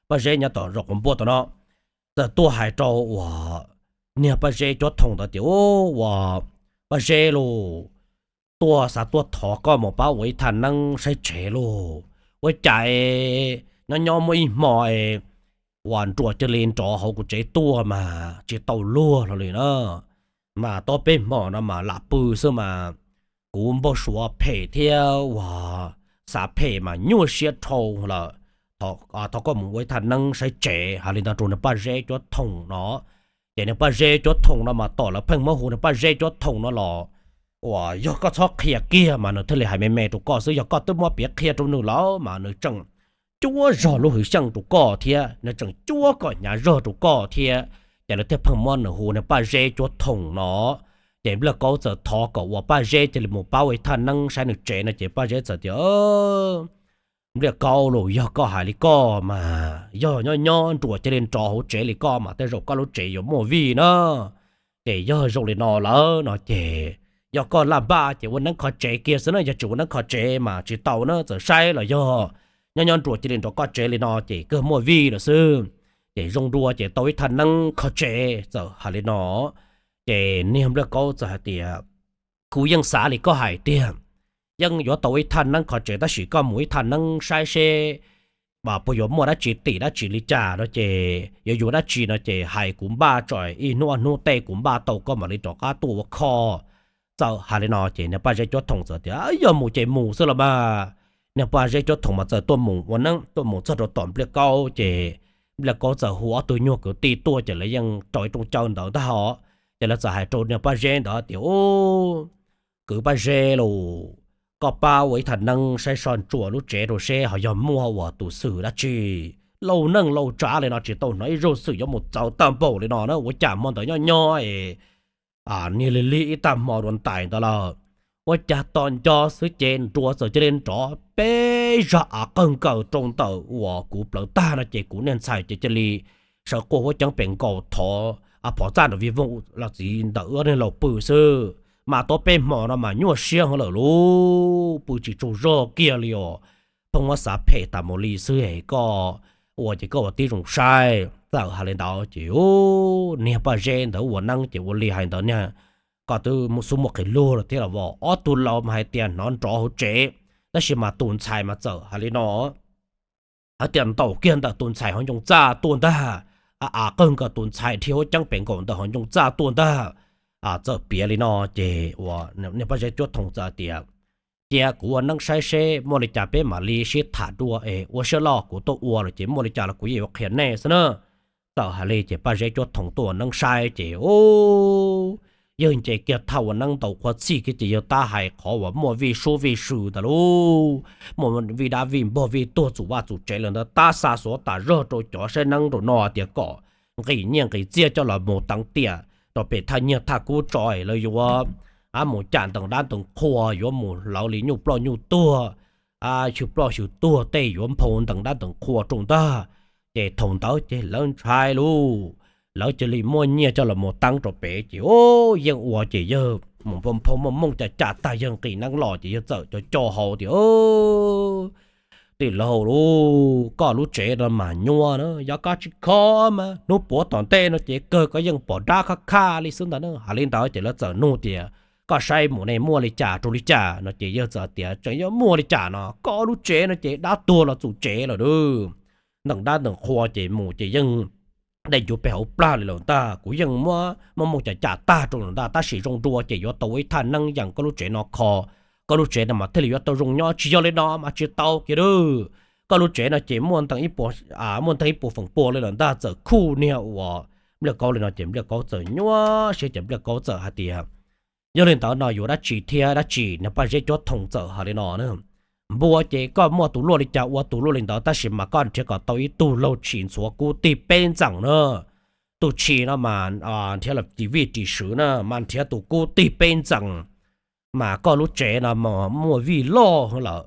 Paj Zeb nyob tom zos Quav Npuaj tom no. Txawm tuaj hais rau uas niag Paj Zeb Cuab Thoom ntawd tias, Ub, uas Paj Zeb lauj, tuaj xav tuaj thov koj mus pab ua ib thaj neeb saib tsev lauj. Ua cas nyob nyob muaj ib hmo uas nruas cia li nrov hauv kuv tsev tuaj mas tsis tau luag hlo li na. Mas tau peb hmo no mas lam pw xwb mas kuv npau suav phem thiab uas xav phem mas nyuaj siab dhau lawm. Thov koj mus ua ib thaj neeb saib tsev. Hais li ntawd rau niag Paj Zeb Cuab Thoom no. Ces niag Paj Zeb Cuab Thoom no mas tom lawv pheej muab hu niag Paj Zeb Cuab Thoom no los uas yog koj txhob qhia kiag mas nws thiaj li hais me me rau koj xwb, yog koj twb muab piav qhia rau nws lawm mas nws tseem cuab zog lub hwv xyeej rau koj thiab, nws tseem cuab kom hnyav zog rau koj thiab. Ces lawv thiaj pheej muab nws hu niag Paj Zeb Cuab Thoom no. Ces Npliaj Kaub txawm thov kom uas Paj Zeb cia li mus pab ua ib thaj neeb saib nws tsev no ces Paj Zeb txawm tias, Npliaj Kaub lauj, yog koj hais li koj mas yog nyob nyob nruas cia li nrov hauv tsev li koj mas tej zaum koj lub tsev yuav muaj vij na. Ces yog zoo li no lawm no ces yog koj laj npaj ces ua neeb kho tsev kiag xwb na, yog tsis ua neeb kho tsev mas tsis tau na, txawm saib los yog nyob nyob nruas cia li nrov koj tsev li no ces kawg muaj vij lawm xwb. Ces zoo dua ces tau ib thaj neeb kho tsev, txawm hais li no. Ces niag Npliaj Kaub txawm hais tias, Kuv yeej xav li koj hais tiag, yeej yuav tau ib thaj neeb kho tsev tab sis koj mus ib thaj neeb saib seb puas yuav muaj dab tsi tim dab tsi li cas no ces yuav yuav dab tsi no ces hais kuv npaj tso, ib hnub ob hnub tej kuv npaj tau koj mam li rov qab tuaj ua kho. Txawm hais li no ces niag Paj Zeb Cuab Thoom txawm tias, Yog mus ces mus xwb los mas. Niag Paj Zeb Cuab Thoom mas txawm tuaj mus ua neeb, tuaj mus txog rau tom Npliaj Kaub ces Npliaj Kaub txawm hu ob tug nyuag kwv tij tuaj ces lawv yeej rau ib rooj caw ntawd ntag hos. Ces lawv txawm hais rau niag Paj Zeb ntawd tias, Ub, kwv Paj Zeb lauj, koj pab ua ib thaj neeb saib soj ntsuam lub tsev rau seb ho yog muaj uas tus xwm dab tsi lauj, neej lauj tsav li no tsis tau hnov ib zaug xwm yuav mus txawv tag npaum li no na. Ua cas hmo ntawd nyob nyob es niag lig lig ib tag hmo dua ntais ntawd lawm, ua cas tos nco xwb ces nruas txawm cia li nrov peb zag av qawg nkaws rau ntawm uas kuv plawv tag no ces kuv niag ntxhais ces cia li sawv quaj huab ceeb pem nkaus thov phov txaj nram vij voog los txiv ntawm wb niag laus pw xwb. Mas tau peb hmo no mas nyuaj siab heev lawm lauj, pw tsis tsaug zog kiag li os. Pheej muab xav phem tas mus li xwb es koj ua ces koj ua tib zoo saib. Txawm hais li ntawd ces niag Paj Zeb ntawd ua neeb ces ua li hais ntawd niag, koj twb mus xub muaj qhia luag lawm thiab los as, ob tug laus mas hais tias hnov nrov hauv tsev, tab sis mas tus ntxhais mas txawm hais li no, hais tias ntaus kiag ntawm tus ntxhais hauv ncoo txaj tuaj ntag, av qawg nkaws tus ntxhais dhia huab ceeb pem nkaus ntawm hauv ncoo txaj tuaj ntag. Txawm piav li no ces niag Paj Zeb Cuab Thoom txawm tias, Cia kuv ua neeb saib seb muaj li cas peb mam li sib tham dua es ua siab loj, kuv tuaj ua lawm ces muaj li cas los kuv yeej yuav qhia nej xwb na. Txawm hais li ces Paj Zeb Cuab Thoom tuaj ua neeb saib ces yawg nce kiag thaj ua neeb ntau qhuav txhij kiag ces yawg tab hais qhov uas muaj vij sub vij sw ntawd lauj, muaj vij dab vij npog vij tuag txum vaj txum tsev lawm ntawd tab xa xuav tas zog rau cov saib neeb rau no tias kom nqis nyiaj nqis txiaj coj los mus teev tiam rau pem thaj nyiaj thaj kub tso es lawv yuav mus cam ntees dab ntees qhua, yuav mus hlawv li nyuj ploj nyuj tuag, xyw ploj xyw tuag tej yuav nphau ntees dab ntees qhua rau ntag. Ces thaum ntawd ces lawv ntshai lauj, lawv cia li muaj nyiaj coj los mus teev rau pem ces yeej ua ces yawg mus nphau nphau muaj mooj cam cam tag yawg nqis neeb los ces yawg txawm co co hau tias, Tij laug lauj, koj lub tsev no mas nyuaj na, yog koj tsis kho mas hnub puav tom ntej no ces kawg koj yeej pom dab khab khaj li xwb ntag na. Hais li ntawd ces lawv txawm nug tias, koj saib mus ne muaj li cas rau li cas no ces yawg txawm tias tseem yuav muaj li cas no, koj lub tsev no ces dab tuag los txum tsev lawm lauj. Nteem dab nteem qhua ces mus ces yeej dej ncuv pes hauv plag li lawm ntag. Kuv yeej muab muaj muaj cam cam tag rau lawm ntag, tab sis zoo dua ces yuav tau ua ib thaj neeb yeem koj lub tsev no kho, koj lub tsev no mas thiaj li yuav tau zoo nyob, tsis yog li no mas tsis tau kiag lauj. Koj lub tsev no ces muaj ntees ib puas, muaj ntees ib puas feem pua li lawm ntag. Txawm khuj niag uas Npliaj Kaub li no ces Npliaj Kaub txawm nyuaj siab ces Npliaj Kaub txawm hais tias, yog li ntawd no yuav dab tsi thiab dab tsi? Niag Paj Zeb Cuab Thoom txawm hais li no na, npua ces koj muaj tus luaj li cas ua tus luaj li ntawd, tab sis mas koj nrhiav kom tau ib tug laug tshis ntxhuav kub tig peb ntxees na. Tus tshis no mas nrhiav los ris vij ris sw na, mas nrhiav tus kub tig peb ntxees, mas koj lub tsev no mas muaj vij loj lawm.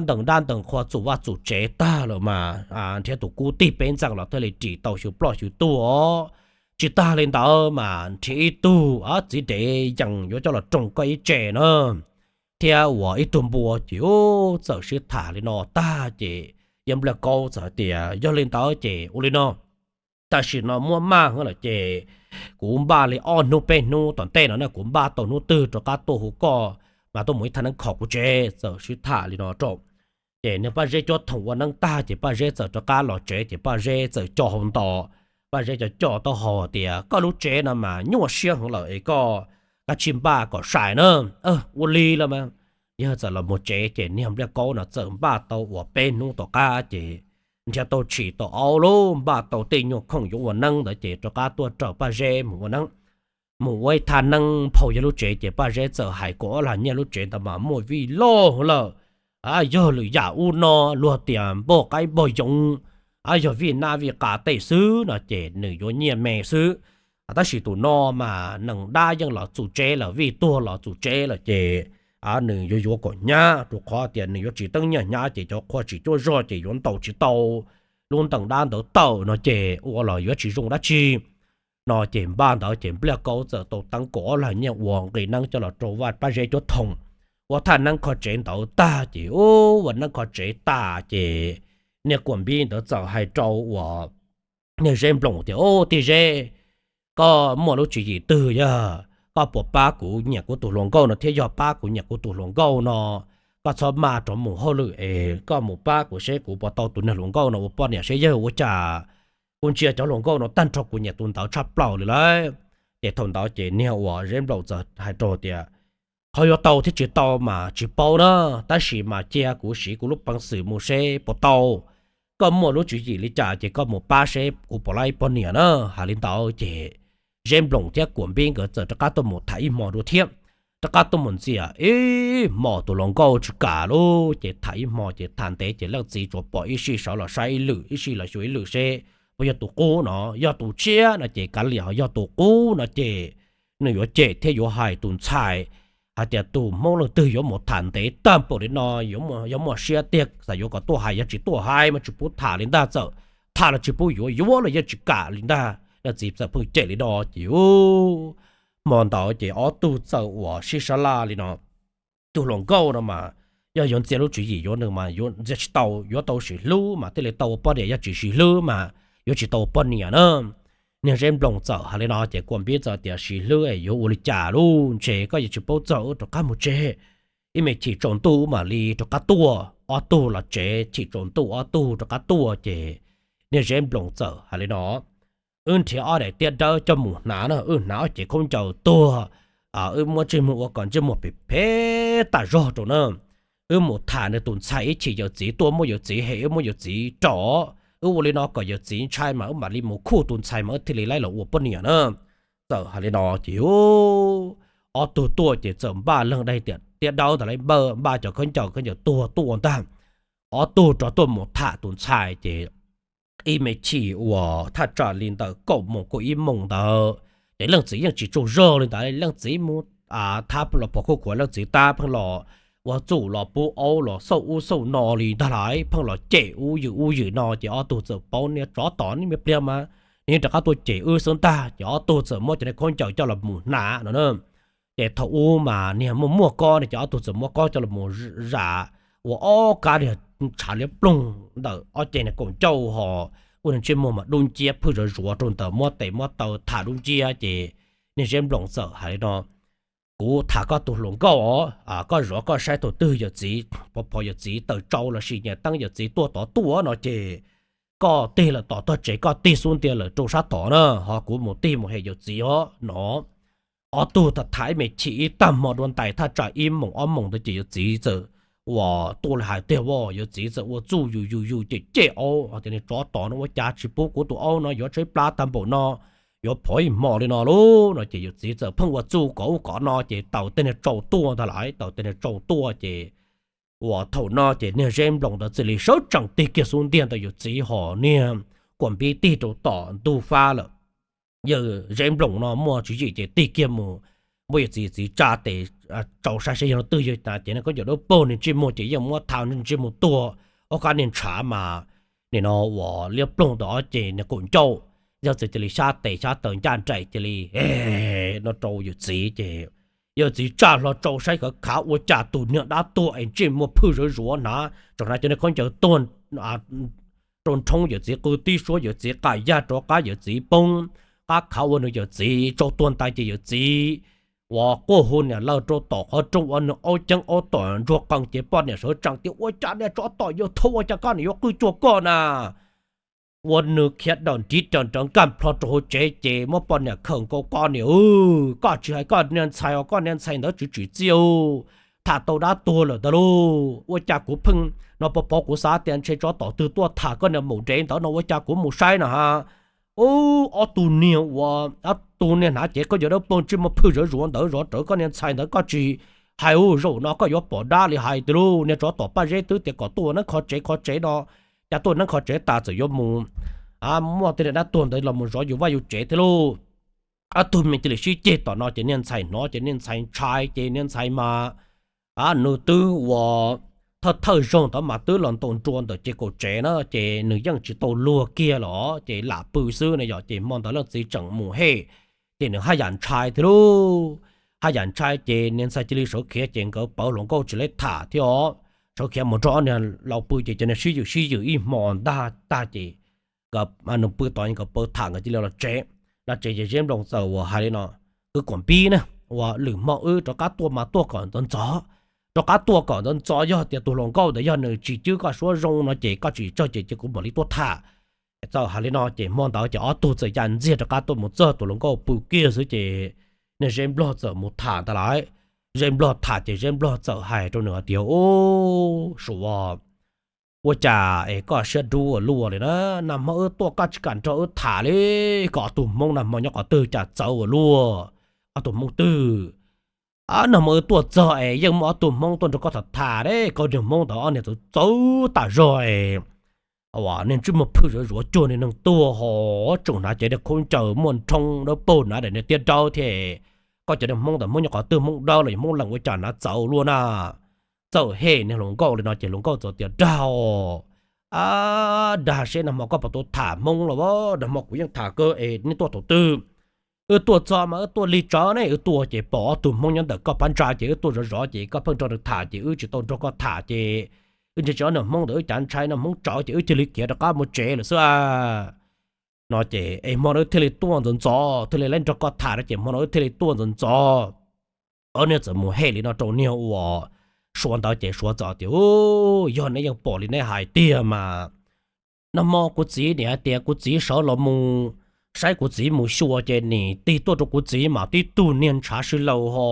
Ntees dab ntees qhua txum vaj txum tsev tag lawm mas nrhiav tus kub tig peb ntxees los thiaj li ris tau xyw ploj xyw tuag. Tsis tag li ntawd mas nrhiav ib tug txiv dev yees yuav coj los roos koj ib tse na, thiab ua ib tug npua. Ces txawm sib tham li no tag ces yawg Npliaj Kaub txawm hais tias yog li ntawd ces ua li no, tam sim no muab maj lawm ces kuv npaj li ob hnub peb hnub tom ntej no na, kuv npaj tau hnub twg rov qab tuaj hu koj mas tuaj mus ib thaj neeb kho kuv tsev. Txawm sib tham li no rau ces niag Paj Zeb Cuab Thoom ua neeb tag ces Paj Zeb txawm rov qab los tsev ces Paj Zeb txawm co hau nto. Paj Zeb co co taub hau tias koj lub tsev no mas nyuaj siab heev lawm es koj kav tsij npaj kom sai na. Ua li los mas yawg txawm los mus tsev ces niag Npliaj Kaub no txawm npaj tau ua peb hnub tom qab ces nrhiav tau tshis tau aub lub, npaj tau tej nyuag khoom yuav ua neeb ntawd ces rov qab tuaj raws Paj Zeb mus ua neeb, mus ua ib thaj neeb phau yawg lub tsev ces Paj Zeb txawm hais kom ob lag nyiaj lub tsev ntawd mas muaj vij loj lawm. Yog lwm yam ub no luag tias npog qaib npog yoov, yog vij nab vij qa tej xwb no ces nws yuav nyiaj me xwb. Tab sis tus no mas nees dab yeej los txum tsev lawm, vij tuag los txum tsev lawm ces nws yuav yuav kom hnyav, rau qhov tias nws yuav tsis teeb nyiaj hnyav ces cov qhua tsis cuab zog ces yuav ntaus tsis tau lub ntees dab ntawd tawm no ces ua los yuav tsis zoo dab tsi no ces npaj ntawd ces Npliaj Kaub txawm tau teeb kaum ob lag nyiaj ua nqi neeb coj los rau Paj Zeb Cuab Thoom ua thaj neeb kho tsev ntawd tag ces ua neeb kho tsev tas ces niag Kuam Npib ntawd txawm hais rau uas niag Zeb Nploom tias, Ub, tij Zeb, koj muaj lub tswv yim twg yog koj puas pab kuv nyiam kuv tus hluas nkauj no thiab? Yog pab kuv nyiam kuv tus hluas nkauj no, koj txhob maj rov mus hauj lwm es koj mus pab kuv seb kuv puas tau tus niag hluas nkauj no ua poj niam seb yog ua cas. Kuv ntsia cov hluas nkauj no tag nrho kuv nyiam tus ntawd tshaj plaws li lawm. Ces thaum ntawd ces niag uas Zeb Nploom txawm hais rau tias, Qhov yuav tau thiab tsis tau mas tsis paub na, tab sis mas cia kuv siv kuv lub peev xwm mus seb puas tau. Koj muaj lub tswv yim li cas ces koj mus pab seb kuv puas laib poj niam na. Hais li ntawd ces Zeb Nploom thiab Kuam Npib nkawd txawm rov qab tuaj mus tham ib hmo dua thiab. Rov qab tuaj mus ntxias ib hmo tus hluas nkauj tsis kam lauj, ces tham ib hmo ces tham ntev ces leej txiv tsuas pom ib sij sawv los saib ib lwm, ib sij los xyuas ib lwm seb puas yog tus qub no. Yog tus tshiab no ces kav liam, ho yog tus qub no ces nws yuav cem thiab yuav hais tus ntxhais hais tias tus Hmoob leej twg yuav mus tham ntev tag npaum li no, yuav muaj siab tiag, xav yuav kom tuaj hais yog tsis tuaj hais mas tsis pub tham li ntag, txawm tham los tsis pub yuav, yuav los yeej tsis kam li ntag. Leej txiv txawm pheej cem li no ces hmo ntawd ces ob tug txawm uas sib sab laj li no. Tus hluas nkauj no mas yog yuav ntxias lub tswv yim yuav nws mas yuav ntxias tsis tau, yuav tau sim hlub mas thiaj li tau ua poj niam, yog tsis sim hlub mas yuav tsis tau ua poj niam na. Niag Zeb Nploom txawm hais li no ces Kuam Npib txawm tias, Sim hlub es yuav ua li cas lauj? Ntshe koj yuav tsis paub txog, wb rov qab mus tsev, ib me chim tsaus ntuj wb mam li rov qab tuaj. Ob tug los tsev, chim tsaus ntuj ob tug rov qab tuaj ces niag Zeb Nploom txawm hais li no, Wb nrhiav ob daim tiab dawb coj mus hnav na, wb hnav ob cev khaub ncaws tuag, wb muab ntsej muag ua kom ntsej muag phem phem tas zog rau na. Wb mus tham nws tus ntxhais ib chim yawm txiv tuaj muab yawm txiv hem, wb muab yawm txiv rau, wb ua li no kom yawm txiv ntshai mas wb mam li mus khuj tus ntxhais mas wb thiaj li laib los ua poj niam na. Txawm hais li no ces ob tug tuaj ces txawm npaj leeg daim tiab dawb ntawd, npaj cov khaub ncaws, khaub ncaws tuag tuaj ntag. Ob tug rov tuaj mus tham tus ntxhais ces ib me chim uas thaj tsam li ntawm kaum moos kaum ib moos ntawd ces leej txiv yeej tsis tsaug zog li ntawd, leej txiv mus thab los pov khuj khuav, leej txiv tab pheej los ua txuj los pub aub los xauj ub xauj no li ntag lauj, pheej los cem ub ywm ub ywm no ces ob tug txawm paub, Niag tsov tom, ib me pliag mas nws rov qab tuaj cem wb xwb ntag. Ces ob tug txawm muab cov niag khaub ncaws coj los mus hnav no na. Ces thaum ub mas niag muaj muaj kob no ces ob tug txawm muab kob coj los mus zam ua ob kab niag ntshav liab ploog ntawm ob ceg niag kaum ncauj ho ua niag ntsej muag mas dub nciab phwj zuav zuav rau ntawd muab tes muab taw tham dub nciab ces niag Zeb Nploos txawm hais li no, kuv tham koj tus hluas nkauj os, koj zov koj saib thaum twg yawm txiv pov phov yawm txiv taws tsau los sis nyias teeb yawm txiv tuaj tod tuaj no ces koj tig lawm tom tog tsev koj tig xub ntiag lawm rau sab tod na ho kuv mus tig mus hem yawm txiv os no. Ob tug tham tham ib me chim ib tag hmo dua ntais thaj tsam ib moos ob moos ntawd ces yawm txiv txawm uas tuaj li hais tiag as yawm txiv txawm ua txuj yus yus yus cem cem aub tias niag tsov tom no ua cas tsis pub kuv tus aub no yuav tshaib plab tag npaum no, yuav phov ib hmo li no lauj no ces yawm txiv txawm pheej ua txuj kom ub kom no ces taws tej niag tsau tuaj ntag lais taws tej niag tsau tuaj ces uas thaum no ces niag Zeb Nploos ntawd txawm li sawv tsees tig kiag xub ntiag ntawm yawm txiv ho niag Kuam Npib tig rau tom ntug fab lawm. Yawg Zeb Nploos no muaj tswv yim ces tig kiag mus muab yawm txiv txiv tsa tes tsau saib saib yog leej twg yog tas ces niag khaub ncaws dawb paug niag ntsej muag ces yeej muab tha ntsej muag tuag ob qab niag ntshav mas nim no uas liab ploog ntawm ob ceg niag kaum ncauj. Yawg txiv cia li xyab tes xyab taw ncaj nraim cia li no rau yawm txiv ces yawm txiv tsa hlo tsau saib khawv khav ua cas tus niag dab tuag es ntsej muag phwj zuav zuav hnav tseem hnav cov niag khaub ncaws tuag rau nrhoob yawm txiv qw tib suab yawm txiv qas yaj rov qab yawm txiv poob qab khav ua nws yawm txiv tsau tuag ntais ces yawm txiv uas quaj hu niam lawv rau tom qhov rooj ua nws aub ceeb aub tom ntsuag qees ces poj niam sawv tsees tias ua cas niag tsov tom yuav thau ua cas koj niam yuav qw cuag koj na. Ua nws khiav dawm ntiv raws nrawv nkag plho rau hauv tsev ces muab poj niam khawm nkaus koj niam, koj tsis hais koj niag ntxhais os koj niag ntxhais ntawd tsis tsim txiaj, tham tau dab tuag lawm ntag lauj. Ua cas kuv pheej no pov pov kuv xav tias ntshe tsov tom twg tuaj tham koj niag maum dev ntawd no ua cas kuv mus saib na ha. Ub, ob tug niag uas ob tug niag hnav cev khaub ncaws dawb paug ntsej muag phwj zuav zuav ntawd zov rawv koj niag ntxhais ntawd koj tsis hais ub, zaum no koj yuav pom dab li hais tiag lauj. Niag tsov tom Paj Zeb twb tias kom tuaj neeb kho tsev kho tsev no, cas tuaj neeb kho tsev tas txawm yuav mus muaj tej niag dab tuag ntawd los mus zov yus vaj yus tsev thiab lauj. Ob tug me cia li sib ceg tom no ces niag ntxhais hnov ces niag ntxhais ntshai ces niag ntxhais mas nws twb uas thawj thawj zaug ntawd mas twb los ntaus nruas ntawm ces kaum tsev na ces nws yeej tsis tau luag kiag los ces lam pw xwb na yom. Ces hmo ntawd leej txiv tseem mus hem ces nws haj yam ntshai thiab lauj. Haj yam ntshai ces niag ntxhais cia li sawv khiav ces nkawd pawv hluas nkauj tsis laib tham thiab os. Sawv khiav mus nrog ob niag laus pw ces cov niag sib ywm sib ywm ib hmo ntag tag ces nws pw tod nkawd pawv tham nkawd cia li los tsev. Los tsev ces Zeb Nploos txawm uas hais li no, kwv Kuam Npib na, uas lwm hmo wb rov qab tuaj mas tuaj kom ntxov ntxov, rov qab tuaj kom ntxov ntxov, yog tias tus hluas nkauj ntawd yog nws tsis cwb koj suab zoo no ces koj tsis tsawg ces cia kuv mam li tuaj tham. Txawm hais li no ces hmo ntawd ces ob tug txawm ya ntxiag rov qab tuaj mus txog tus hluas nkauj pw kiag xwb ces niag Zeb Nplog txawm mus tham ntag lawm. Zeb Nplog tham ces Zeb Nplog txawm hais rau nws hais tias, Ub, Suav, ua cas es koj siab dub ua luaj li na? Nag hmo wb tuaj koj tsis kam nrog wb tham li. Koj ob tug Hmoob nag hmo nyob qhov twg cas txawv ua luaj? Ob tug Hmoob twg? Nag hmo wb tuaj txog es yeej muaj ob tug Hmoob tuaj nrog koj tham tham, koj niag Hmoob ntawd ob niag txawv txawv tas zog es niag ntsej muag phwj zuav zuav cuag niag neeg tuag ho tseem hnav cev niag khaub ncaws muaj nrhoob dawb paug hnav daim niag tiab dawb thiab. Koj cov niag Hmoob ntawd Hmoob nyob qhov twg, Hmoob dawb los yog Hmoob lees ua cas hnav txawv luaj na? Txawm hem niag hluas nkauj li no ces hluas nkauj txawm tias, Dag, dag seb nag hmo koj puas tau tham Hmoob los? Nag hmo kuv yeej tham kawg es nej tuaj thaum twg? Wb tuaj txog mas wb tuaj lig tsawv ne, wb tuaj ces pom ob tug Hmoob nyob ntawm koj phab ntsa ces wb tuaj zov zov ces koj pheej nrog nws tham ces wb tsis tau nrog koj tham ces wb ntsia tsis ob niag Hmoob ntawd wb cav ntshai no Hmoob tsawv ces wb cia li khiav rov qab mus tsev lawm xwb no ces es hmo no wb thiaj li tuaj ntxov ntxov thiaj li nrog koj tham no ces hmo no wb thiaj li tuaj ntxov ntxov. Ob niag txawm mus hem li no rau niag uas Suav ntawd ces Suav txawm tias, Yog neb yeej pom li neb hais tiag mas nag hmo kuv txiv nim hais tias kuv txiv sawv los mus saib kuv txiv mus xyuas ces nim tig tuaj rau kuv txiv mas tib tug niag ntshav sib laus ho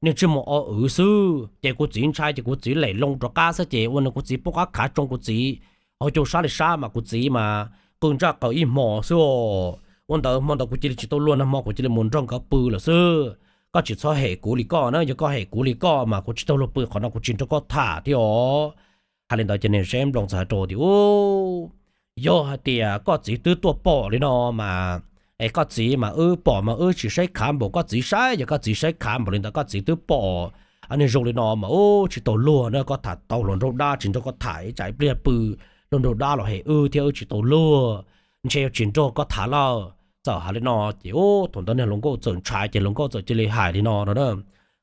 niag ntsej muag o wv xwb ces kuv txiv ntshai ces kuv txiv lem loo rov qab xwb ces ua nws kuv txiv poob qab khav tsoo kuv txiv hauv cua sab li sab mas kuv txiv mas qw ntsaj qaws ib hmo xwb. Ua ntawd hmo ntawd kuv cia li tsis tau luag, nag hmo kuv cia li mus nrog nkawd pw lawm xwb. Koj tsis txhob hem kuv li koj na, yog koj hem kuv li koj mas kuv tsis tau luag pw qhov no kuv tsis nrog koj tham thiab os. Hais li ntawd ces niag Zeb Nploos txawm hais rau tias, Yog hais tias koj txiv twb tuaj pom li no mas es koj txiv mas wb pom mas wb tsis saib khav npaum koj txiv saib, yog koj txiv saib khav npaum li ntawd koj txiv twb pom niag zoo li no mas wb tsis tau luag na, koj tham tau hluas nraug dab tsis nrog koj tham ib tsam ib pliag pw hluas nraug dab los hem wb thiab wb tsis tau luag, ntshe yuav tsis nrog koj tham lawm. Txawm hais li no ces thaum ntawd niag hluas nkauj txawm ntshai ces hluas nkauj txawm cia li hais li no no na,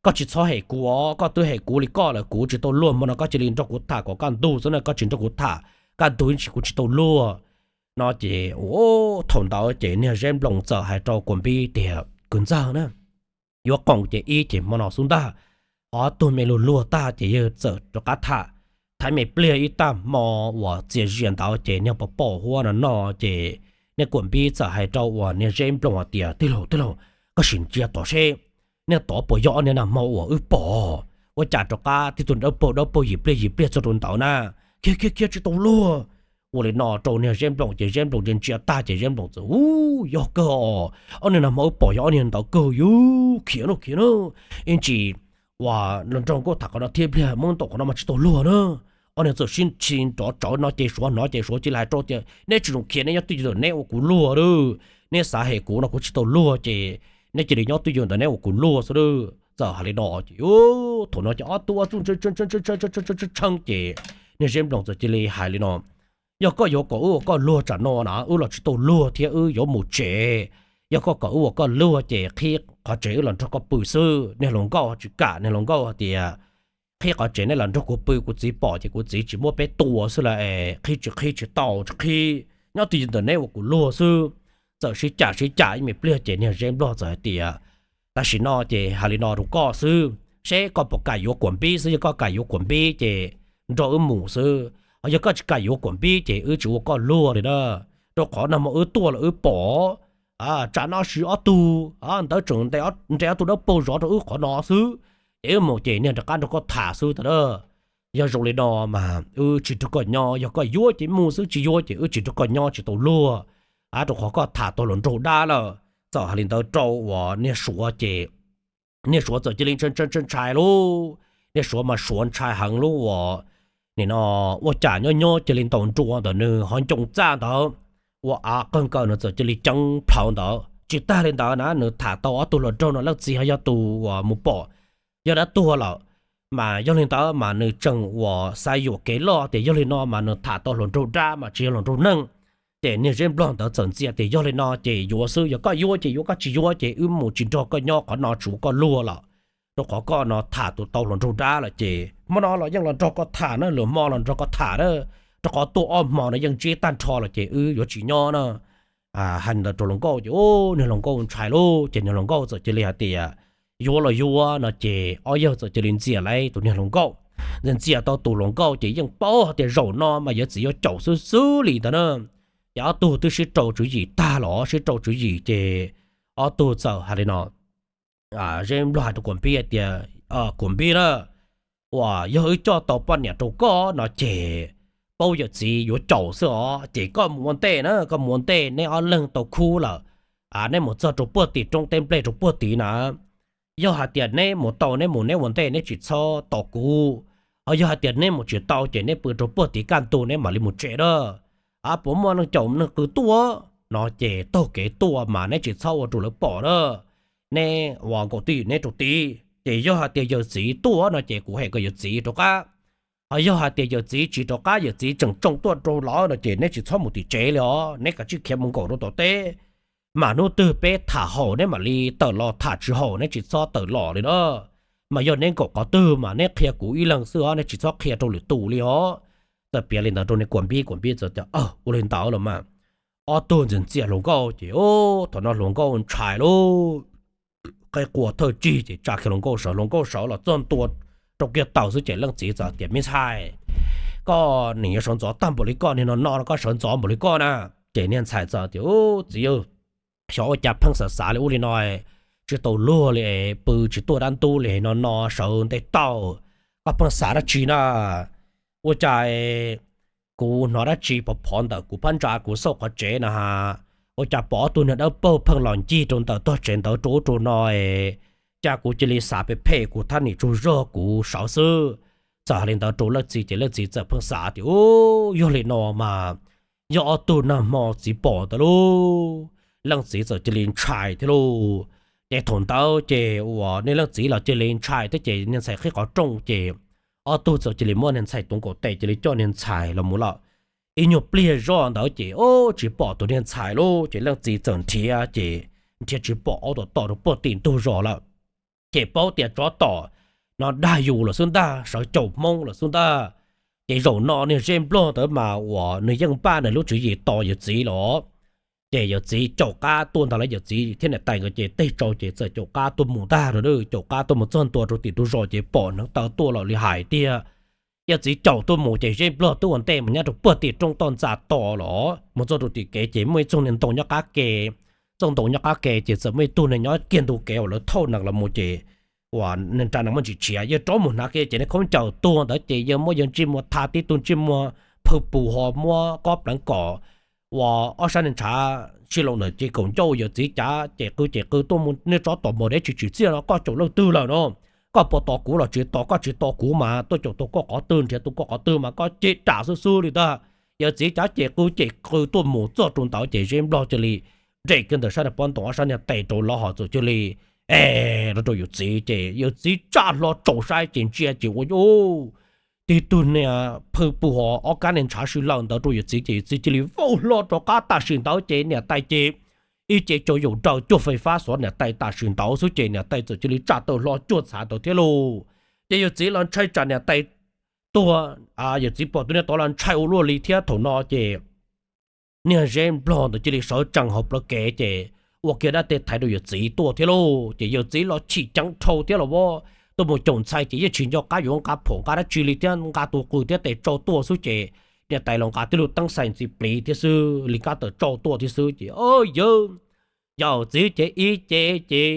Koj tsis txhob hem kuv os, koj twb hem kuv li koj lawm kuv tsis tau luag, hmo no koj cia li nrog kuv tham kom kaj ntug xwb na, koj tsis nrog kuv tham kaj ntug ib ntsis kuv tsis tau luag. No ces thaum ntawd ces niag Zeb Nploos txawm hais rau Kuam Npib tias, Kwv ntxawg na, yuav qoom ces ib ces hmo no xub ntag, ob tug me luag luag tag ces yawg txawm rov qab tham, thaiv me pliag ib tag hmo uas txias zias ntawd ces niag pos pom huab no no ces niag Kuam Npib txawm hais rau uas niag Zeb Nploos hais tias, Tij laug, tij laug, koj sim ntsia tod seb niag tod puas yog ob niag nag hmo uas wb pom? Ua cas rov qab tib tug dawb paug dawb paug yim pliag yim pliag txog rau ntawd na? Khiav khiav khiav, tsis tau luag. Ua li no rau niag Zeb Nploos ces Zeb Nploos ntsia ntsia tag ces Zeb Nploos txawm, U, yog kawg os, ob niag nag hmo wb pom yog ob niag ntawd kawg, yus khiav no khiav na, ib ntsis uas los nrog nkauj tham qhov no thiab pliag muab ntaus qhov no mas tsis tau luag na. Ob niag txawm sib tsis nrov tsawv no ces Suav hnov ces Suav cia li hais rau tias, Neb tsis txhob khiav, neb nyob twj ywm ntawm neb ua kuv luag lawm. Neb xav hem kuv no kuv tsis tau luag ces neb cia li nyob twj ywm ntawm neb ua kuv luag xwb lawm. Txawm hais li no ces thaum no ces ob tug ua txuj tshee ces niag Zeb Nploos txawm cia li hais li no, Yog koj yuav kom wb ua koj luag tsam no na wb los tsis tau luag thiab, wb yuav mus tsev. Yog koj kom wb ua koj luag ces qhib qhov tsev wb los nrog koj pw xwb. Niag hluas nkauj tsis kam, niag hluas nkauj hais tias, Qhib qhov tsev nej los nrog kuv pw, kuv txiv pom ces kuv txiv tsis muab peb tua xwb las, qhib tsis qhib tsis tau tsis qhib, nyob twj ywm ntawm neb ua kuv luag xwb. Txawm sib cam sib cam ib me pliag ces niag Zeb Nploos txawm hais tias, Tam sim no ces hais li no rau koj xwb, seb koj puas kam yuav Kuam Npib xwb. Yog koj kam yuav Kuam Npib ces nrog wb mus xwb, ho yog koj tsis kam yuav Kuam Npib ces wb tsis ua koj luag li na. Rau qhov nag hmo wb tuaj los wb pom, tsam no sis ob tug ntawd tseem nres ob tug dawb paug zov rau wb qhov no xwb, ces wb mus ces niag rov qab nrog koj tham xwb ntag na. Yog zoo li no mas wb tsis nrog koj nyob, yog koj yuav ces mus xwb, tsis yuav ces wb tsis nrog koj nyob tsis tau luag. Rau qhov koj tham tau hluas nraug dab lawm. Txawm hais li ntawd rau uas niag Suav ces niag Suav txawm cia li ntshai ntshai lauj. Niag Suav mas Suav ntshai heev lub uas nim no ua cas nyob nyob cia li ntaus nruas ntawm nws hauv ncoo txaj ntawd, ua av qawg nkaus nws txawm cia li ceeb plhaws ntawd. Tsis tag li ntawd na, nws tham tau ob tug hluas nraug no, leej txiv ho yog tus uas mus pom yog dab tuag lawm, mas yog li ntawd mas nws tseem uas xav yuam kev loj tias yog li no mas nws tham tau hluas nraug dab mas tsis yog hluas nraug neeg. Ces niag Zeb Nploos ntawd txawm ntxias tias yog li no ces yuav xwb, yog koj yuav ces yuav, koj tsis yuav ces wb mus tsis nrog koj nyob qhov no tsis ua koj luag lawm. Rau qhov koj no tham tus tau hluas nraug dab lawm ces hmo no los yeej los nrog koj tham na, lwm hmo los nrog koj tham na, rau qhov tuaj ob hmo no yeej ntsib tag nrho lawm ces wb yuav tsis nyob na. Hais li ntawd rau hluas nkauj ces niag hluas nkauj ntshai lauj, ces niag hluas nkauj txawm cia li hais tias yuav los yuav no ces ob yawg txawm cia li ntxias lawm tus niag hluas nkauj. Ntxias ntxias tau tus hluas nkauj ces yeej paub hais tias zaum no mas yawm txiv yuav caum xwb xwb li ntawd na. Ces ob tug twb sib rau tswv yim tag los sib rau tswv yim ces ob tug txawm hais li no, Zeb Nploog hais rau Kuam Npib hais tias, Kuam Npib na, uas yog wb coj tau poj niam rau koj no ces paub yawm txiv yuav caum xwb os, ces koj mus ua ntej na, koj mus ua ntej, neb ob leeg tau khub lawm, neb mus txog rau puag tim roob teb nplej rau puag tid na. Yog hais tias neb mus tau neb mus, neb ua ntej neb tsis txhob tos kuv. Ho yog hais tias neb mus tsis tau ces neb pw rau puag tid kaj ntug neb mam li mus tsev na. Puas muaj neeg caum neeg qw tuaj no ces taug kev tuaj mas neb tsis txhob ua rau lawv pom na. Neb ua nkaus twj ywm neb rau tid, ces yog hais tias yawm txiv tuaj no ces kuv hem kom yawm txiv rov qab. Ho yog hais tias yawm txiv tsis rov qab, yawm txiv tseem tsoo tuaj rau lawv no ces neb tsis txhob mus tim tsev li os, neb kav tsij khiav mus nkaum rau tom teb. Mas hnub twg peb tham haum neb mam li tawm los, tham tsis haum neb tsis txhob tawm los li na. Mas yog neb nkaum qhov twg mas neb qhia kuv ib leeg xwb os, neb tsis txhob qhia rau lwm tus li os. Txawm piav li ntawd rau niag Kuam Npib, Kuam Npib txawm tias, Ua li ntawd los mas. Ob tug ntxias ntxias hluas nkauj ces thaum no hluas nkauj ntshai lauj, qe quas thawj tsig ces tsa kiag hluas nkauj sawv, hluas nkauj sawv los txog ntua rau kiag taw xwb ces leej txiv txawm tias, Me ntxhais, koj nim yuav sawv ntxov tag npaum li koj, niag no no koj sawv ntxov npaum li koj na? Ces niag ntxhais txawm tias, Txiv, xyov ua cas pheej xav xav li ub li no, tsis tau luag li, pw tsis tuaj dab ntub li no no sawv nte taw, koj pheej xav dab tsi na? Ua cas kuv hnov dab tsi phov phov ntawm kuv phab ntsa kuv xauj qhov tsev na ha, ua cas pom ob tug niag dawb paug pheej los ncig rau ntawm tog tsev ntawd rau ub rau no, cas kuv cia li xav phem phem kuv thab nim tsaug zog kuv sawv xwb. Txawm hais li ntawd rau leej txiv ces leej txiv txawm pheej xav tias, Yog li no mas yog ob tug nag hmo txiv pom ntawd lauj. Leej txiv txawm cia li ntshai thiab lauj. Ces thaum ntawd ces uas niag leej txiv los cia li ntshai thiab ces niag ntxhais qhib qhov rooj ces ob tug txawm cia li muab niag ntxhais tuav nkaus tes cia li coj niag ntxhais los mus lawm. Ib nyuag pliag zoj ntawd ces tsis pom tus niag ntxhais lauj, ces leej txiv txawm nrhiav ces nrhiav tsis pom, aub tom tom rau puag tim ntug zos lawm. Ces paub tias tsov tom no dag yus lawm xwb ntag, sawv caum Hmoob lawm xwb ntag. Ces zaum no niag Zeb Nplog ntawd mas uas nws yeej npaj nws lub tswv yim tos yawm txiv los, ces yawm txiv caum qab tuaj ntag lauj. Yawm txiv thiab niam tais nkawd ces tej tsau ces txawm caum qab tuaj mus ntag lauj. Caum qab tuaj mus txog ntua rau tim ntug zos ces pom hneev taw tuaj los li hais tiag. Yawm txiv caum tuaj mus ces Zeb Nplog twb ua ntej mus nyob rau puag tim roob toj ntxas tos los mus txog rau tim kev ces muaj ib txoog niag ntoo nyob qab ke. Txooj ntoo nyob qab ke ces txawm muaj ib tug niag nyob kiag ntug kev uas lawv thauj nees los mus ces uas nws nra nees muaj ntsis tshiav, yawg rov mus hnav kiag ces niag khaub ncaws tuag ntawd ces yawg muab yawg ntsej muag tha tib tug ntsej muag phaw pus ho muab kob pleev kom uas ob sab niag ntshav sib laus ntawm ces kaum ncauj. Yawm txiv cav ces qw ces qw tuaj mus, niag tsov tom npaum deb tsis tsim txiaj no, koj caum leej twg lawm no? Koj puas tos kuv los tsis tos? Koj tsis tos kuv mas tuaj caum tau koj qhov twg, nrhiav tau koj qhov twg mas koj cem ram xwb xwb li ntag. Yawm txiv cav ces qw ces qw tuaj mus txog rau ntawd ces Zeb Nplog cia li nres kiag ntawm sab niag pob ntoo ob sab niag tes rau lawm ho txawm cia li es rau rau yawm txiv ces yawm txiv tsa hlo tsaus saib ces ntsia ces ua tib tug niag phaw pus ho ob kab niag ntshav sib laus ntawd rau yawm txiv ces yawm txiv cia li vau hlo rov qab tam sim ntawd ces niam tais ces ib ce cau yaum nraws cuaj fais fab xov niam tais tam sim ntawd xwb ces niam tais txawm cia li tsa taw hlo cuaj txhav ntawd thiab lauj. Ces yawm txiv los ntshai tsam niam tais tuag, yawm txiv pom tus niag tod los ntshai ua luaj li thiab. Thaum no ces niag Zeb Nplog ntawd cia li sawv tsees hauv plawv kev ces ua kiag dab teg thaiv rau yawm txiv tuaj thiab lauj. Ces yawm txiv los chim ceev dhau thiab los as, tuaj mus caum ntxhais ces yeej tsis nco qab yuav nqa phom nqa dab tsi li thiab, nqa tus qws thiab tes tsau tuaj xwb ces niam tais los nqa tib lub teeb xais ntxiv pliv thiab xwb li kab tawm tsau tuaj thiab xwb ces yawm txiv ces ib ce ces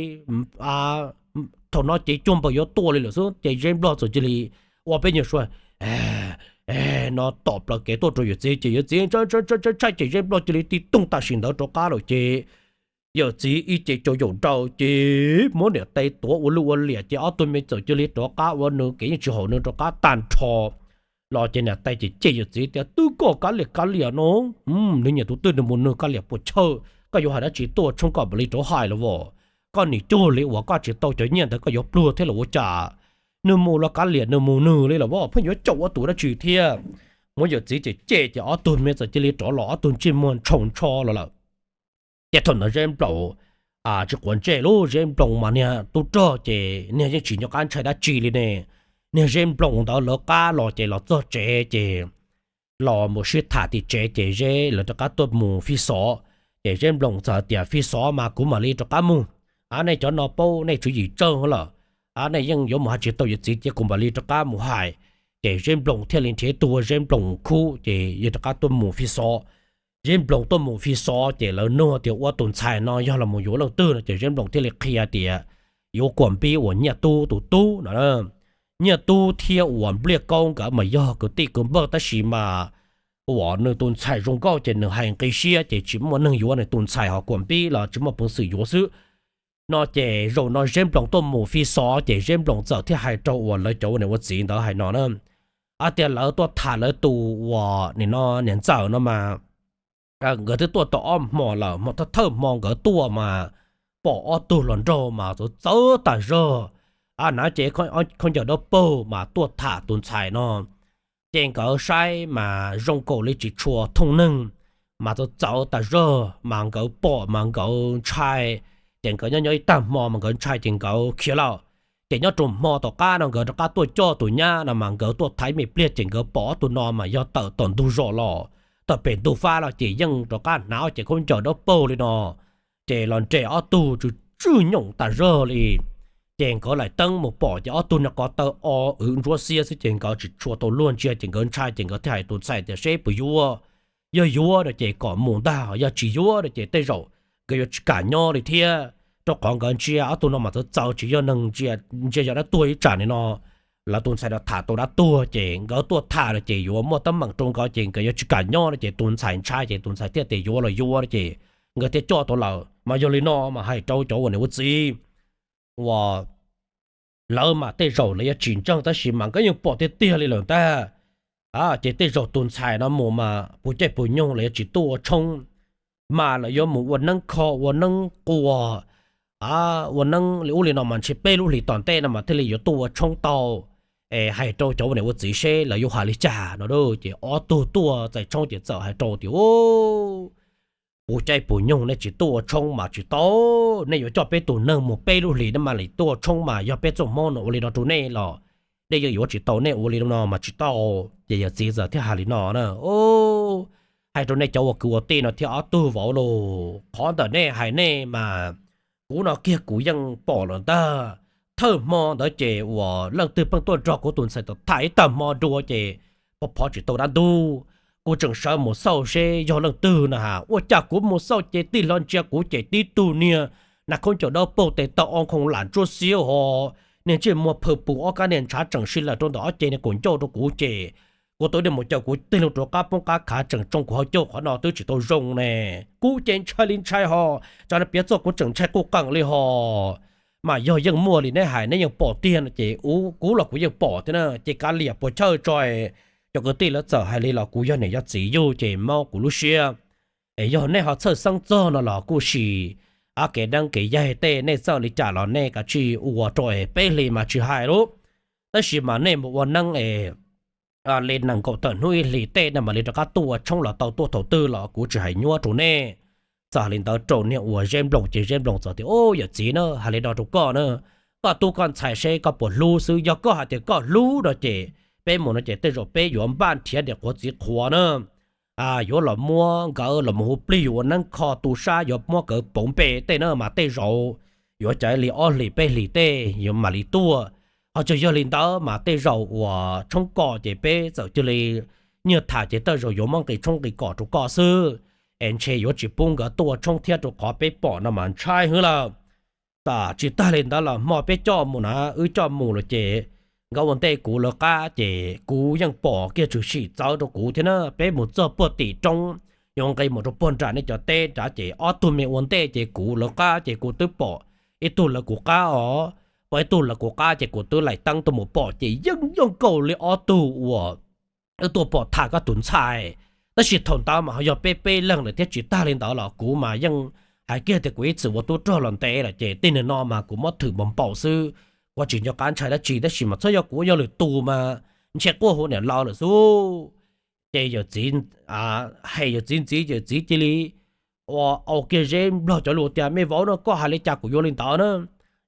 thaum no ces cuag npaws yuav tuaj li lawm xwb ces Zeb Nplog txawm cia li ua peb nyuag suab no tom plawv kev tuaj rau yawm txiv ces yawm txiv ntshai ces Zeb Nplog cia li tig tooj tam sim ntawd rov qab lawm ces yawm txiv ib ce cau yaum nraws ces muab niam tais tuav ua luj ua liam ces ob tug me txawm cia li rov qab ua nws kev yeej tsis haum nws rov qab tag nrho los ces niam tais ces cem yawm txiv tias twb koj kav liam kav liam no, nws nyiam tus twg nws mus nws kav liam puas chawj, koj yuav hais dab tsi tuaj tshoob koj mam li rov hais los as. Koj nim cuag li uas koj tsis tau cov nyiaj ntawd koj yuav pluag thiab los ua cas? Nws mus los kav liam nws mus nws li los as, pheej yuav caum ua tus dab tsi thiab. Muab yawm txiv ces cem ces ob tug me txawm cia li rov los ob tug ntsej muag ntshaus ntsho los lawm. Ces thaum ntawd Zeb Nploos tsis quav ntsej lauj, Zeb Nploos mas niag tub rog ces niag yeej tsis nco qab ntshai dab tsi li ne. Niag Zeb Nploos ntawd lawv qab los ces los txog tsev ces los mus sib tham tim tsev ces Zeb lawv rov qab tuaj mus fij xov. Ces Zeb Nploos txawm hais tias fij xov mas kuv mam li rov qab mus, a nej cov no paub nej tswv yim tsawg lawm, a nej yeej yuav mus hais tsis tau yawm txiv ces kuv mam li rov qab mus hais. Ces Zeb Nploos thiaj li nrhiav ib tug ua Zeb Nploos khub ces yawg rov qab tuaj mus fij xov. Zeb Nploos tuaj mus fij xov ces lawv nug tias ua tus ntxhais no yog los mus yuav leej twg no ces Zeb Nploos thiaj li qhia tias yuav Kuam Npib uas Nyiaj Tub tus tub no. Nyiaj Tub thiab uas Npliaj Kaub nkawd mas yog kwv tij kwv npawg tab sis mas uas nws tus ntxhais zoo nkauj ces nws hais nqi siab ces tsis muaj neeg yuav nws tus ntxhais, ho Kuam Npib los tsis muaj peev xwm yuav xwb. No ces zaum no Zeb Nploos tuaj mus fij xov ces Zeb Nploos txawm thiaj hais rau uas lawv cov ua niam ua txiv ntawd hais no na, hais tias lawv tuaj tham lawv tus uas nim no niam ntxawm no mas nkawd twb tuaj tau ob hmo lawm, hmo thawj thawj hmo nkawd tuaj mas pom ob tug hluas nraug mas txawv txawv tas zog, a hnav cev khaub ncaws dawb paug mas tuaj tham tus ntxhais no. Ces nkawd saib mas zoo nkaus li tsis tshua thooj neeg, mas txawv txawv tas zog mas nkawd pom mas nkawd ntshai. Ces nkawd nyob nyob ib tag hmo mas nkawd ntshai ces nkawd khiav lawm. Ces nyob rau hmo tom qab no nkawd rov qab tuaj coj tus nyab no mas nkawd tuaj tham me pliag ces nkawd pom ob tug no mas yog tawm tom ntug zos los, tawm pem ntug fab los ces yeej rov qab hnav ob cev khaub ncaws dawb paug li no. Ces los nres ob tug tsw tswj nyoom tas zog li. Ces nkawd laim teeb mus pom ces ob tug niag ko taw o wv ntsuab xiab xwb ces nkawd tsis tshua tau luag ntsia ces nkawd ntshai ces nkawd thiaj hais tus ntxhais tias seb puas yuav, yog yuav no ces kom mus ntag, yog tsis yuav no ces tej zaum nkawd yuav tsis kam nyob li thiab. Rau qhov nkawd ntsia ob tug no mas txawv txawv tsis yog neeg, ntsia yog dab tuag ib tsam li no. Lawv tus ntxhais no tham tau dab tuag ces nkawd tuaj tham no ces yuav muaj teeb meem rau nkawd ces nkawd yuav tsis kam nyob no ces tus ntxhais ntshai ces tus ntxhais thiaj tias yuav los yuav no ces nkawd thiaj coj tau lawm. Mas yog li no mas hais rau cov ua niam ua txiv uas lawv mas tej zaum lawv yuav tsis ntseeg tab sis mas nkawd yeej pom tiag tiag li lawm ntag. Ces tej zaum tus ntxhais no mus mas puas caij puas nyoog lawv yuav tsis tuaj ua tshoob, mas lawv yuav mus ua neeb kho ua neeb quas, ua neeb li ub li no mas ntshe peb lub hlis tom ntej no mas thiaj li yuav tuaj ua tshoob tau. Es hais rau cov ua niam ua txiv seb lawv yuav hais li cas no. Ces ob tug tuaj txais tshoob ces txawm hais rau tias, puv caij puv nyoog nej tsis tuaj ua tshoob mas tsis tau. Nej yuav coj peb tus neeg mus peb lub hlis nej mam li tuaj ua tshoob mas yog peb txoj hmoov no ua li no rau nej los nej yeej yuav tsis tau, nej ua li no mas tsis tau. Ces yawm txiv txawm thiaj hais li no na, hais rau nej cov ua kwv ua tij no thiab ob tug vauv lauj, qhov ntawm nej hais nej mas kuv no kiag kuv yeej pom lawm ntag. Thawj hmo ntawd ces uas leej twg pheej tuaj nrog kuv tus ntxhais tham ib tag hmo dua ces pov phov tsis tau dab ntub. Kuv tseem sawv mus xauj seb yog leej twg na has, ua cas kuv mus xauj ces tij laug ntsia kuv ces tib tug niag nas khaub ncaws dawb paug tes taw o nkhoos lam ntsuab xiab ho, niag ntsej muag phaw pus ob kab niag ntshav tseem si lawm rau ntawm ob ce niag kaum ncauj rau kuv ces kuv tau niag mus caum kuv tij laug rov qab poob qab khav tseem tsoo kuv hauv caug qhov no twb tsis tau zoo ne. Kuv ces ntshai li ntshai ho, tsam no piav txog kuv tseem ntshai quj qeem li ho. Mas yog yeej muaj li neb hais neb yeej pom tiag no ces kuv los kuv yeej pom thiab na, ces kav liam puas chawj tso. Cov kwv tij lawv txawm hais li los kuv yog niam yog txiv yug ces mob kuv lub siab. Es yog nej ho txhawj xeeb txog no los kuj sim, kev neeb kev yaig tej nej txawj li cas los nej kav tsij ua rau es peb hlis mas tsis hais lauj. Tab sis mas nej mus ua neeb es li nees nkaum tawm hnub ib hlis tej nej mam li rov qab tuaj ua tshoob los tau, tuaj thaum twg los kuv tsis hais nyuaj rau nej. Txawm hais li ntawd rau niag uas Zeb Nploog ces Zeb Nploog txawm tias, Au, yawm txiv na, hais li no rau koj na, koj tub koj ntxhais seb koj puas hlub xwb. Yog koj hais tias koj hlub no ces peb mus no ces tej zaum peb yuav npaj nrhiav niam qhuav txiv qhuav na, yuav los muab nkawd los mus hu plig yuav ua neeb kho tu sab, yuav muab nkawd pauv npe tej na mas tej zaum yuav caiv li ob hlis peb hlis tej yuav mam li tuaj. Ho tsis yog li ntawd mas tej zaum uas tshoob koj ces peb txawm cia li nyiag tham ces tej zaum yuav muab nqi tshoob nqi kos rau koj xwb, es ntshe yuav tsis pub nkawd tuaj ua tshoob thiab rau qhov peb pom no mas ntshai heev lawm. Tsis tag li ntawd los hmo peb coj mus na, wb coj mus lawm ces nkawd ua ntej kuv lawv qab ces kuv yeej pom kiag tshwm sim txawv rau kuv thiab na. Peb mus txog puag tim roob yuav nqis mus rau puag nram nej cov teb nrad ces ob tug me ua ntej ces kuv lawv qab ces kuv twb pom ib tug lawv kuv qab os, pom ib tug lawv kuv qab ces kuv twb laim teeb tuaj mus pom ces yeej yooj nkaus li ob tug uas wb tuaj pom tham koj tus ntxhais. Tab sis thaum ntawd mas ho yog peb peb leeg lawm thiab. Tsis tag li ntawd los kuv mas yeej hais kiag tias kuv ib txwm ua tub rog los ntev lawm ces tej niag no mas kuv muab thwm npaum npaum xwb, kuv tsis nco qab ntshai dab tsi. Tab sis mas txhob yog kuv, yog lwm tus mas ntshe quaj hu niam laus lawm xwb. Ces yawm txiv, hais yawm txiv ntxiv, yawm txiv cia li ua au kiag Zeb Nplog cov lus tias, Me vauv no, koj hais li cas kuv yuav li ntawd na.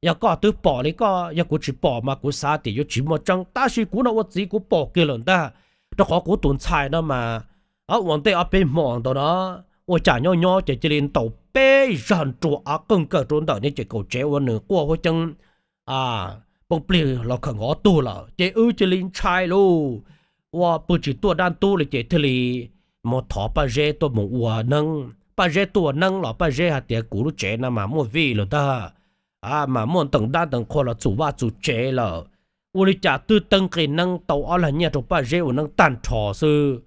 Yog koj twb pom li koj, yog kuv tsis pom mas kuv xav tias yuav tsis muaj tseeb, tab sis kuv no ua txiv kuv pom kiag lawm ntag, rau qhov kuv tus ntxhais no mas ua ntej ob peb hmo ntawd no ua cas nyob nyob ces cia li ntaus peb zag nrua av qeej kawg rau ntawm niag ces kaum tsev uas nws quaj huab ceeb poob plig los khawm nkaus ob tug lawm ces wb cia li ntshai lauj. Ua pw tsis tuaj dab ntub li ces thiaj li mus thov Paj Zeb tuaj mus ua neeb. Paj Zeb tuaj ua neeb los Paj Zeb hais tias, Kuv lub tsev no mas muaj vij lawm ntag, mas muaj ntees dab ntees qhua los txum vaj txum tsev lawm. Ua li cas twb teeb nqi neeb tau ob lag nyiaj rau Paj Zeb ua neeb tag nrho xwb,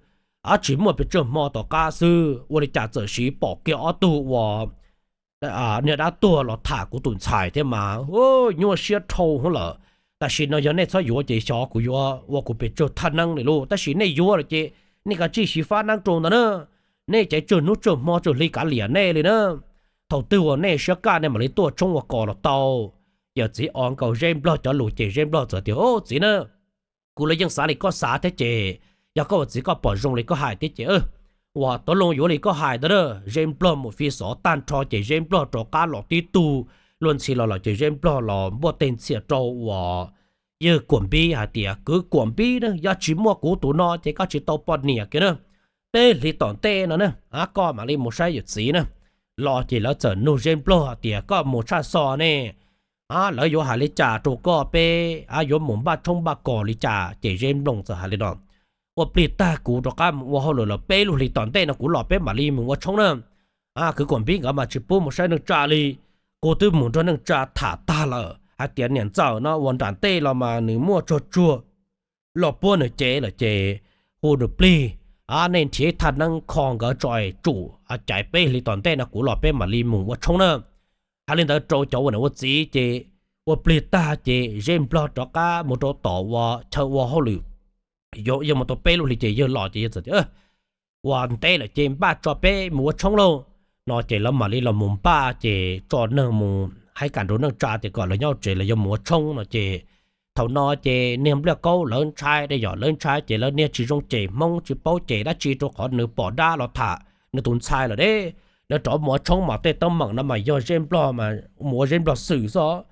tsis muaj pes tsawg hmo tom qab xwb ua li cas txawm sim pom kiag ob tug uas niag dab tuag los tham kuv tus ntxhais thiab mas nyuaj siab dhau hwv lawm. Tam sim no yog nej txhob yuav ces xyov kuv yuav ua kuv pes tsawg thaj neeb li lauj. Tab sis nej yuav lawm ces nej kav tsij xyiv fab neeb rau ntawd na. Nej cev tsawg hnub tsawg hmo tsawg hli kav liam nej li na. Thaum twg uas nej siab kaj nej mam li tuaj tshoob ua kos los tau. Yawm txiv ua nkaus Zeb Nplog cov lus ces Zeb Nplog txawm tias, Au txiv na, kuv los yeej xav li koj xav thiab ces yog koj ua txiv koj pom zoo li koj hais thiab ces ua tau loo yuav li koj hais ntawd na. Zeb Nplog mus fi xov tag nrho ces Zeb Nplog rov qab los tib tug luag ntxhi los lawm ces Zeb Nplog los npuaj teg ntxhias rau uas yawg Kuam Npib hais tias, Kwv Kuam Npib na, yog tsis muaj kuv tus no ces koj tsis tau poj niam kiag na. Peb hlis tom ntej no na, koj mam li mus saib yawm txiv na. Los ces lawv txawm nug Zeb Nplog hais tias, Koj mus tshaj xo ne, lawv yuav hais li cas rau koj, peb yuav mus npaj tshoob npaj kos li cas? Ces Zeb Nploog txawm hais li no, Ua plig tag kuv rov qab mus ua hauj lwm los peb lub hlis tom ntej no kuv los peb mam li mus ua tshoob na. Kwv Kuam Npib nkawd mas tsis pub mus saib neej tsa li. Kuv twb mus nrog neej tsa tham tag lawm hais tias niam ntxawm no ua nram ntej los mas nws muaj tsog tsuag los puab nws cev lawm ces hu nws plig, nej nrhiav ib thaj neeb kho nkawd tso es tsum caiv peb hlis tom ntej no kuv los peb mam li mus ua tshoob na. Hais li ntawd rau cov ua niam ua txiv ces ua plig tag ces Zeb Nplog rov qab mus rau tom ua chaw ua hauj lwm, yog mus tau peb lub hlis ces yawg los ces yawg txawm tias, Ua ntej lawm ces npaj tso peb mus ua tshoob lauj. No ces lawv mam li los mus npaj ces tso neeg mus hais kam rau neej tsa tias kom lawv nyob tsev lawv yuav mus ua tshoob no ces thaum no ces niag Npliaj Kaub lawv ntshai, yog lawv ntshai ces lawv niag tsis zoo cem Hmoob tsis paub cem dab tsi rau qhov nws pom dab los tham nws tus ntxhais lawm deb. Lawv rov mus ua tshoob mas tej teeb meem no mas yog zeb nplog, mus ua zeb nplog xwm xwb.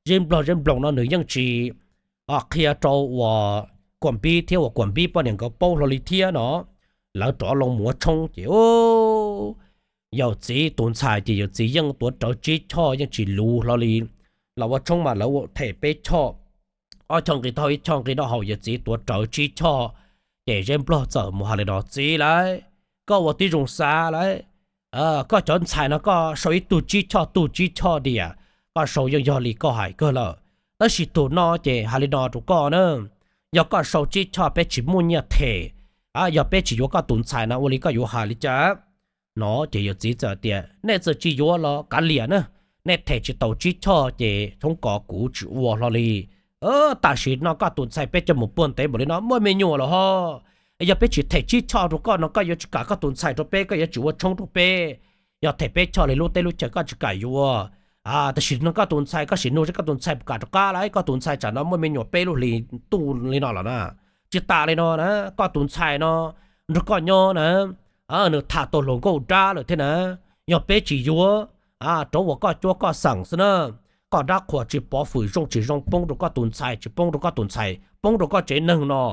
Zeb nplog zeb nploog no nws yeej tsis qhia rau uas Kuam Npib thiab uas Kuam Npib poj niam nkawd paub hlo li thiab no. Lawv rov los mus ua tshoob ces yawm txiv tus ntxhais ces yawm txiv yeej tuav rawv tsib choj yeej tsis luv hlo li. Los ua tshoob mas lawv ua them peb choj, ob choj nqi taub hau ib choj nqi taub hau, yawm txiv tuav rawv tsib choj. Ces zeb nplog txawm mus hais li no, Txiv lauj, koj ua tib zoo xav lauj, koj cov ntxhais no koj sau ib tug tsib choj tug tsib choj tiam, koj sau yeej yog li koj hais kawg lawm. Tab sis tus no ces hais li no rau koj na, yog koj sau tsib choj peb tsis muaj nyiaj them, yog peb tsis yuav koj tus ntxhais no ua li koj yuav hais li cas? No ces yawm txiv txawm tias, Nej txawm tsis yuav los kav liam na, nej them tsis tau tsib choj ces thoob kos kuv tsis ua hlo li. Tam sim no koj tus ntxhais peb coj mus puag ntev npaum li no muaj me nyuam lawm ho. Yog peb tsis them tsib choj rau koj no koj yuav tsis kam koj tus ntxhais rau peb, koj yuav tsis ua tshoob rau peb. Yog them peb choj li lub teb lub chaw koj tsis kam yuav. Tam sim no koj tus ntxhais koj sim nug seb koj tus ntxhais puas kam rov qab lauj, koj tus ntxhais tsam no muaj me nyuam peb lub hlis ntuj li no lawm na. Tsis tas li no na, koj tus ntxhais no nrog koj nyob na, nws tham tau hluas nkauj dab lawm thiab na. Yog peb tsis yuav, rov ua koj cuab koj xeem xwb na. Koj dab qhuas tsis pov fwm zoo tsis zoo poob rau koj tus ntxhais tsis poob rau koj tus ntxhais poob rau koj tsev neeg no.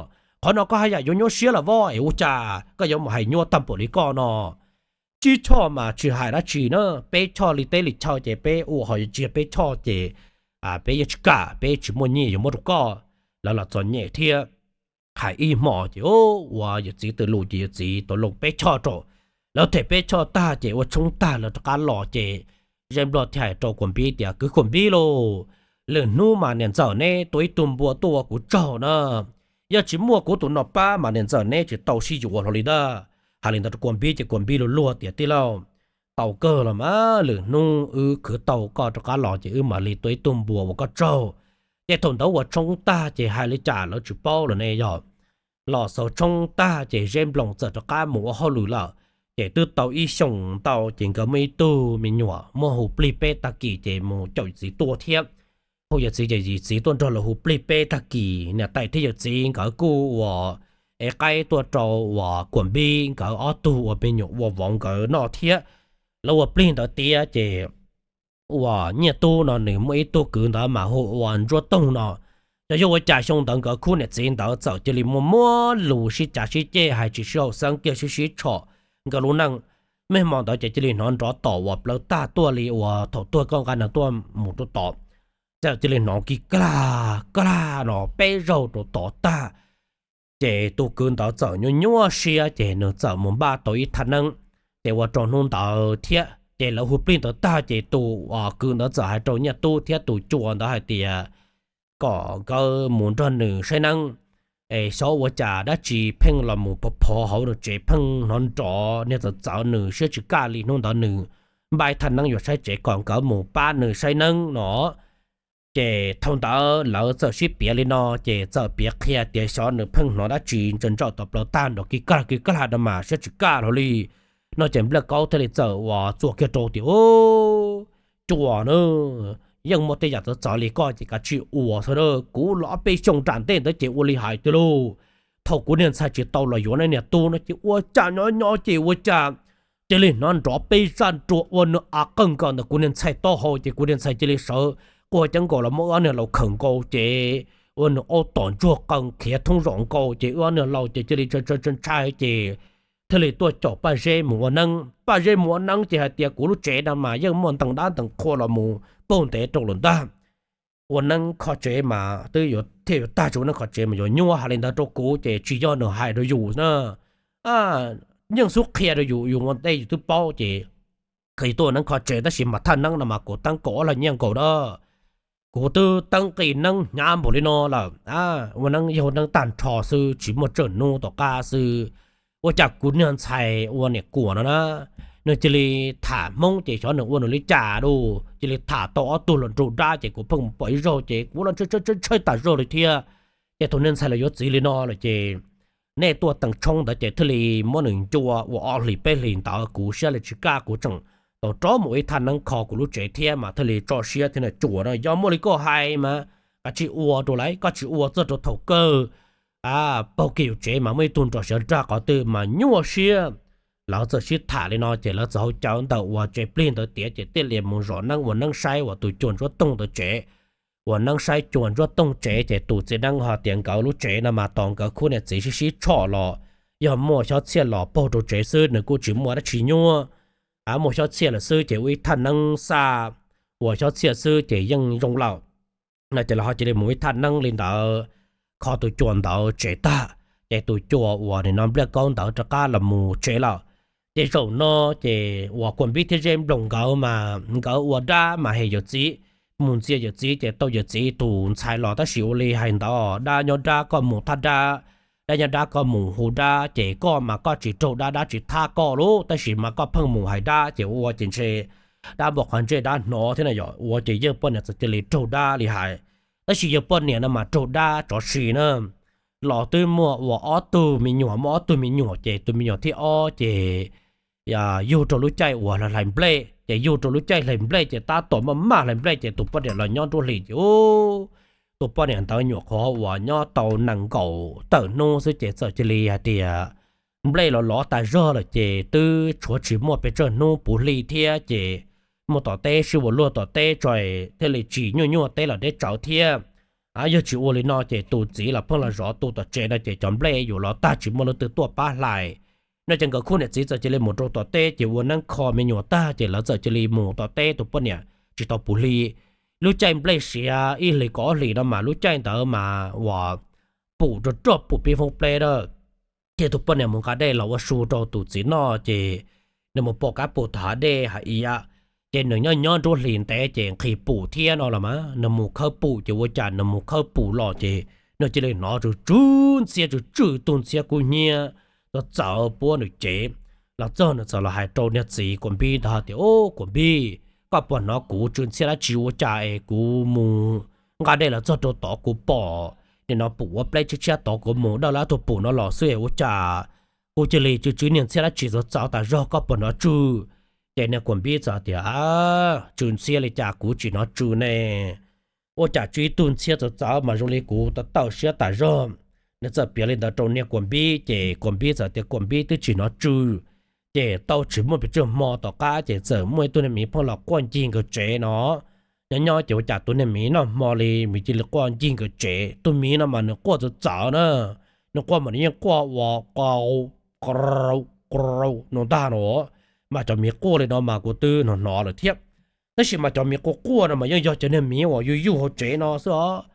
Qhov no koj haj yam yuav nyuaj siab lawm voj es ua cas koj yuav mus hais nyuaj tag npaum li koj no. Tsib choj mas tsis hais dab tsi na, peb choj li teb li chaw ces peb ua ho yuav tsis yog peb choj ces peb yeej tsis kam, peb tsis muaj nyiaj yuav muab rau koj. Lawv los txom nyem thiab. Hais ib hmos ces ua yawm txiv twm lus ces yawm txiv tau loo peb choj rau. Lawv them peb choj tag ces ua tshoob tag lawv rov qab los ces zeb nplog thiaj hais rau Kuam Npib tias, Kwv Kuam Npib lauj, lwm hnub mas niam ntxawm neb tua ib tug npua tuaj ua kuv tsaug na. Yog tsis muaj kuv tus no pab mas niam ntxawm neb tsis tau sib yuav hlo li ntag. Hais li ntawd rau Kuam Npib ces Kuam Npib luag luag tias, Tij laug, tau kawg los mas, lwm hnub wb khwv tau koj rov qab los ces wb mam li tua ib tug npua ua koj tsaug. Ces thaum ntawd ua tshoob tag ces hais li cas lawv tsis paub lawm ne yog. Los xaus tshoob tag ces zeb nploog txawm rov qab mus ua hauj lwm lawm. Ces twb tau ib xyoos ntau ces nkawd muaj ib tug me nyuam muaj hu plig peb tag kis ces mus caum yawm txiv tuaj thiab. Hu yawm txiv ces yawm txiv tuaj nrog lawv hu plig peb tag kis, niam tais thiab yawm txiv nkawd kuj ua ev qaib tuaj rau uas Kuam Npib nkawd ob tug ua me nyuam ua vauv nkawd noj thiab. Lawv ua plig ntawd tiav ces uas Nyiaj Tub no nws muaj ib tug kwv ntawd mas hu ua Ntsuab Toog no. Ces yog ua cas xyoo ntawd nkawd khub niam txiv ntawd txawm cia li muaj muab lus sib cav sib ceg hais tsis sib haum xeeb kiag sib sib tshom nkawd lub neej. Mej hmo ntawd ces cia li hnov nrov tom uas plawv tag tuaj li uas thaum tuag koj nqa neeg tuaj mus rau tom. Txawm cia li hnov kig klag klag no peb zaug rau tom tag. Ces tus kwv ntawd txawm nyuaj nyuaj siab ces nws txawm mus npaj tau ib thaj neeb, ces ua rau hnub ntawd thiab ces lawv hu plig ntawd tag ces tus kwv ntawd txawm hais rau Nyiaj Tub thiab tus cua ntawd hais tias kom nkawd mus nrog nws saib neeb, es xyov ua cas dab tsi pheej los mus phov phov hauv nws tsev, pheej hnov nrov niag txawv txawv, nws siab tsis kaj li. Hnub ntawd nws npaj ib thaj neeb yuav saib tsev kom nkawd mus pab nws saib neeb no. Ces thaum ntawd lawv txawm sib piav li no, ces txawm piav qhia tias xyov nws pheej hnov dab tsi ntsaws ntsaum tom plawv tag nrov kig klag kig klag no mas siab tsis kaj hlo li. No ces Npliaj Kaub thiaj li txawm uas txuas kiag rau tias, Cua na, yeej muaj tej yam txawv txawv li koj ces kav tsij ua xwb na. Kuv los ob peb xyoo nram ntej ntawd ces ua li hais tiag lauj. Thaum kuv niag ntxhais tsis tau los yuav nej niag tub no ces ua cas nyob nyob ces ua cas cia li hnov nrov peb zaj nruas ua nws av qeeg nkaus ntawm kuv niag ntxhais taub hau ces kuv niag ntxhais cia li sawv quaj ceeb nkaus los muab wb ob niag laus khawm nkaus ces ua nws aub tom ntsuag qees khiav thoob zos nkaus ces wb ob niag laus ces cia li ntshai ntshai ces thiaj li tuaj caum Paj Zeb mus ua neeb. Paj Zeb mus ua neeb ces hais tias kuv lub tsev no mas yeej muaj ntees dab ntees qhua los mus pauj ntev rau lawm ntag. Ua neeb kho tsev mas twb yuav thiaj yuav tag tsis ua neeb kho tsev mas yuav nyuaj, hais li ntawd rau kuv ces tsis yog nws hais rau yus na. Yeej xub qhia rau yus, yus ua ntej yus twb paub ces kha tuaj ua neeb kho tsev tab sis mas thaj neeb no mas kuv teeb kaum ob laj nyiaj nkaus na. Kuv twb teeb nqi neeb hnyav npaum li no lawm, ua neeb yog ua neeb tag nrho xwb tsis muaj tsawg hnub tom qab xwb. Ua cas kuv niag ntxhais ua niam kuam no na, nws cia li tham Hmoob ces xyov nws ua nws li cas lauj, cia li tham tau ob tug hluas nraug dab ces kuv pheej mus pom ib zaug ces kuv los ntshai ntshai tas zog li thiab. Ces thaum niag ntxhais los yuav txiv li no lawm ces nej tuaj teem tshoob ntawd ces thiaj li muab nws ncua ua ob hlis peb hlis ntawd kuv siab li tsis kaj kuv tseem tau rov mus ib thaj neeb kho kuv lub tsev thiab mas thiaj li tso siab thiab na. Cua no yog muaj li koj hais mas kav tsij ua rau lauj, koj tsis ua txog rau thaum kawg paug kiag yus tsev mas muaj ib tug nrog sawv rag qhov twg mas nyuaj siab. lawv txawm sib tham li no ces lawv txawm hau cawv ntawm uas tsev plig ntawd tiav ces thiaj li mus zov neeb ua neeb saib uas tus cua ntsuab toog ntawd tsev. Ua neeb saib cua ntsuab toog tsev ces tus txiv neeb ho tias nkawd lub tsev no mas tos nkawd khub niam txiv sib sib tshom los yog muaj xyob txhiaj los paug rau tsev xwb, nws kuj tsis muaj dab tsi nyuaj. Muaj xyob txhiaj lawm xwb ces ua ib thaj neeb xaj ua xyob txhiaj xwb ces yeej zoo lawm no ces lawv ho cia li mus ib thaj neeb li ntawd, kho tus cua ntawd tsev tag, ces tus cua uas nim no Npliaj Kaub ntawd rov qab los mus tsev lawm. Ces zaum no ces uas Kuam Npib thiab Zeb Nploos nkawd mas nkawd ua dab mas hem yawm txiv, mus ntxias yawm txiv ces tau yawm txiv tus ntxhais los, tab sis ua li hais ntawd dab nyob dab koj mus thab dab, dab nyob dab koj mus hu dab, ces koj mas koj tsis raug dab, dab tsis thab koj lauj, tab sis mas koj pheej mus hais dab ces ua ces ntshe dab npau qhov ntsej dab hnov thiab na yom, ua ces yawg poj niam txawm cia li raug dab li hais. Tab sis yawg poj niam no mas raug dab tsov si na, los twb muaj ua ob tug me nyuam, muaj ob tug me nyuam ces tus me nyuam thib ob ces yug rau lub caij uas hlais nplej, ces yug rau lub caij hlais nplej ces tab tom maj maj hlais nplej ces tus poj niam los nyob nruab hlis ces tus poj niam ntawd nyuam qhuav uas nyob tau nees nkaum tawm hnub xwb ces txawm cia li hais tias nplej los lov tas zog lawm ces twb tshuav tsis muaj pes tsawg hnub puv hli thiab ces mus tom teb sib ua luag tom teb tso thiaj li tsis nyuaj nyuaj teb los deb tsawv thiab. Yog tsis ua li no ces tus txiv los pheej los zov tus tom tsev no ces cov nplej yuav lov tag tsis muaj leej twg tuaj pab hlais no ces nkawd khub niam txiv txawm cia li mus rau tom teb ces ua neeb kho me nyuam tag ces lawv txawm cia li mus tom teb, tus poj niam tsis tau puv hli. Lub caij nplej siav ib hlis kaum ob hlis no mas lub caij ntawd mas uas pum rog rog pum pib foob pleb a, ces tus poj niam mus nqa dej los ua su rau tus txiv noj ces nws mus pom kab pum tom hav dej hav iav, ces nws nyob nyob nruab hlis ntev ces nqhis pum thiab no los mas nws mus khawb pum ces ua cas nws mus khawb pum los ces nws cia li hnov tsw tsw ntxhiab, tsw tsw tug ntxhiab kub hnyiab txawv txawv puab nws cev los txog nws txawm los hais rau niag txiv Kuam Npib ntawd tias, Kuam Npib, koj puas hnov kuv tsw ntxhiab dab tsi ua cas es kuv mus nqa dej los txog rau tod kuv pom nim no pum ua pleb tshiab tshiab tod, kuv mus dawj lab tug pum no los xwb es ua cas kuv cia li tsw tsw niag ntxhiab dab tsi txawv txawv tas zog, koj puas hnov tsw? Ces niag Kuam Npib txawm tias, Tsw ntxhiab li cas kuv tsis hnov tsw ne? Ua cas tsw ib tug ntxhiab txawv txawv mas zoo li kuv tawv tawm siab tas zog. Nws txawm piav li ntawd rau niag Kuam Npib ces Kuam Npib txawm tias Kuam Npib twb tsis hnov tsw. Ces tau tsis muaj pes tsawg hmo tom qab ces txawm muaj ib tug niag miv pheej los quaj ncig nkawd tsev no. Nyob nyob ces ua cas tus niag miv noj hmo li miv cia li quaj ncig nkawd tsev. Tus miv no mas nws quaj txawv txawv na, nws quaj mas nws yeej quaj ua qau qau qau no ntag no, mas cov miv quaj li no mas kuv twb hnov hnov lawm thiab. Tab sis mas cov miv quaj quaj no mas yeej yog cov niag miv uas yug yug hauv tsev no xwb os.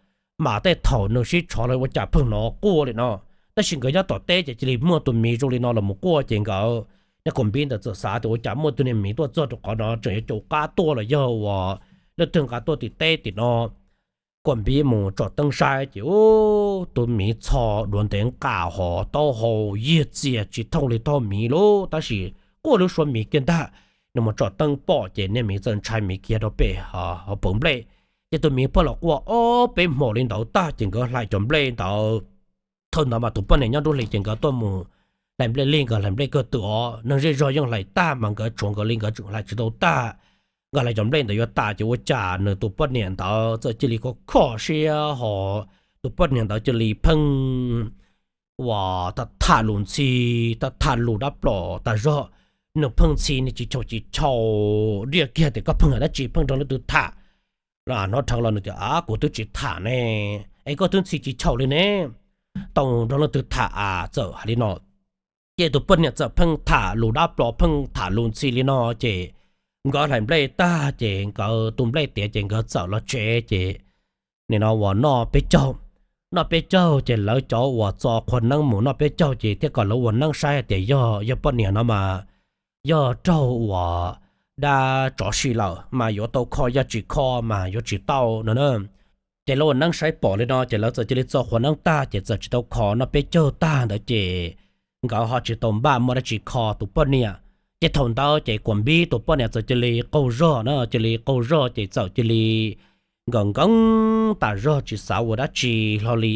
Mas tej thaum nws sib tshov los ua cas pheej hnov quaj li no. Tab sis nkawd nyob tom teb ces cia li muaj tus miv zoo li no los mus quaj ces nkawd, niag Kuam Npib ntawd txawm xav tias ua cas muaj tus niag miv tuaj txog rau qhov no tseem yuav caum qab tuaj los yog uas leej twg nqa tuaj tim teb tim no. Kuam Npib mus tsom teeb saib ces tus miv txho duav ntev nqaj hos taub hau yiag txias tsis thooj li taub hau miv lauj, tab sis quaj lub suab miv kiag ntag. Nws mus tsom teeb pom ces niag miv txawm ntshai miv khiav rau pem hauv paus nplej. Ces tus miv pheej los quaj ob peb hmos li ntawd tag ces nkawd hlais cov nplej ntawd. Thaum ntawd mas tus poj niam nyob nruab hlis ces nkawd tuaj mus hlais nplej lig, nkawd hlais nplej kawg twm os, neeg zej zog yeej hlais tag mas nkawd tshuav nkawd li nkawd tseem hlais tsis tau tag. Nkawd hlais cov nplej ntawd yuav tas ces ua cas nws tus poj niam ntawd txawm cia li kho kho siab hos tus poj niam ntawd cia li pheej uas tham tham lus ntxhi, tham tham lus dab plos tas zog. Nws pheej ntxhi niag tsis chaus tsis chaus, diaj kiag tias koj pheej hais dab tsi, pheej nrog leej twg tham. Hnov dheev los nws tias, Av, kuv twb tsis tham ne, es koj twb ntxhi tsis chaus li ne, tau nrog leej twg tham a? Txawm hais li no. Ces tus poj niam txawm pheej tham lus dab plos, pheej tham lus ntxhi li no ces nkawd hlais nplej tag ces nkawd tu nplej tiav ces nkawd txawm los tsev ces nim no uas noj peb caug. Noj peb caug ces lawv cov uas txo qhua neeb mus noj peb caug ces thiaj kom lawv ua neeb saib hais tias yog, yog poj niam no mas yog raug uas dab tsov si lawm mas yuav tau kho yog tsis kho mas yuav tsis tau no na. Ces lawv ua neeb saib pom li no ces lawv txawm cia li txo qhua neeb tag ces txawm tsis tau kho. Noj peb caug tag ntawd ces nkawd ho tsis tau npaj muaj dab tsi kho tus poj niam. Ces thaum ntawd ces Kuam Npib tus poj niam txawm cia li qaug zog na, cia li qaug zog ces txawm cia li nkees nkees tas zog tsis xav ua dab tsi hlo li.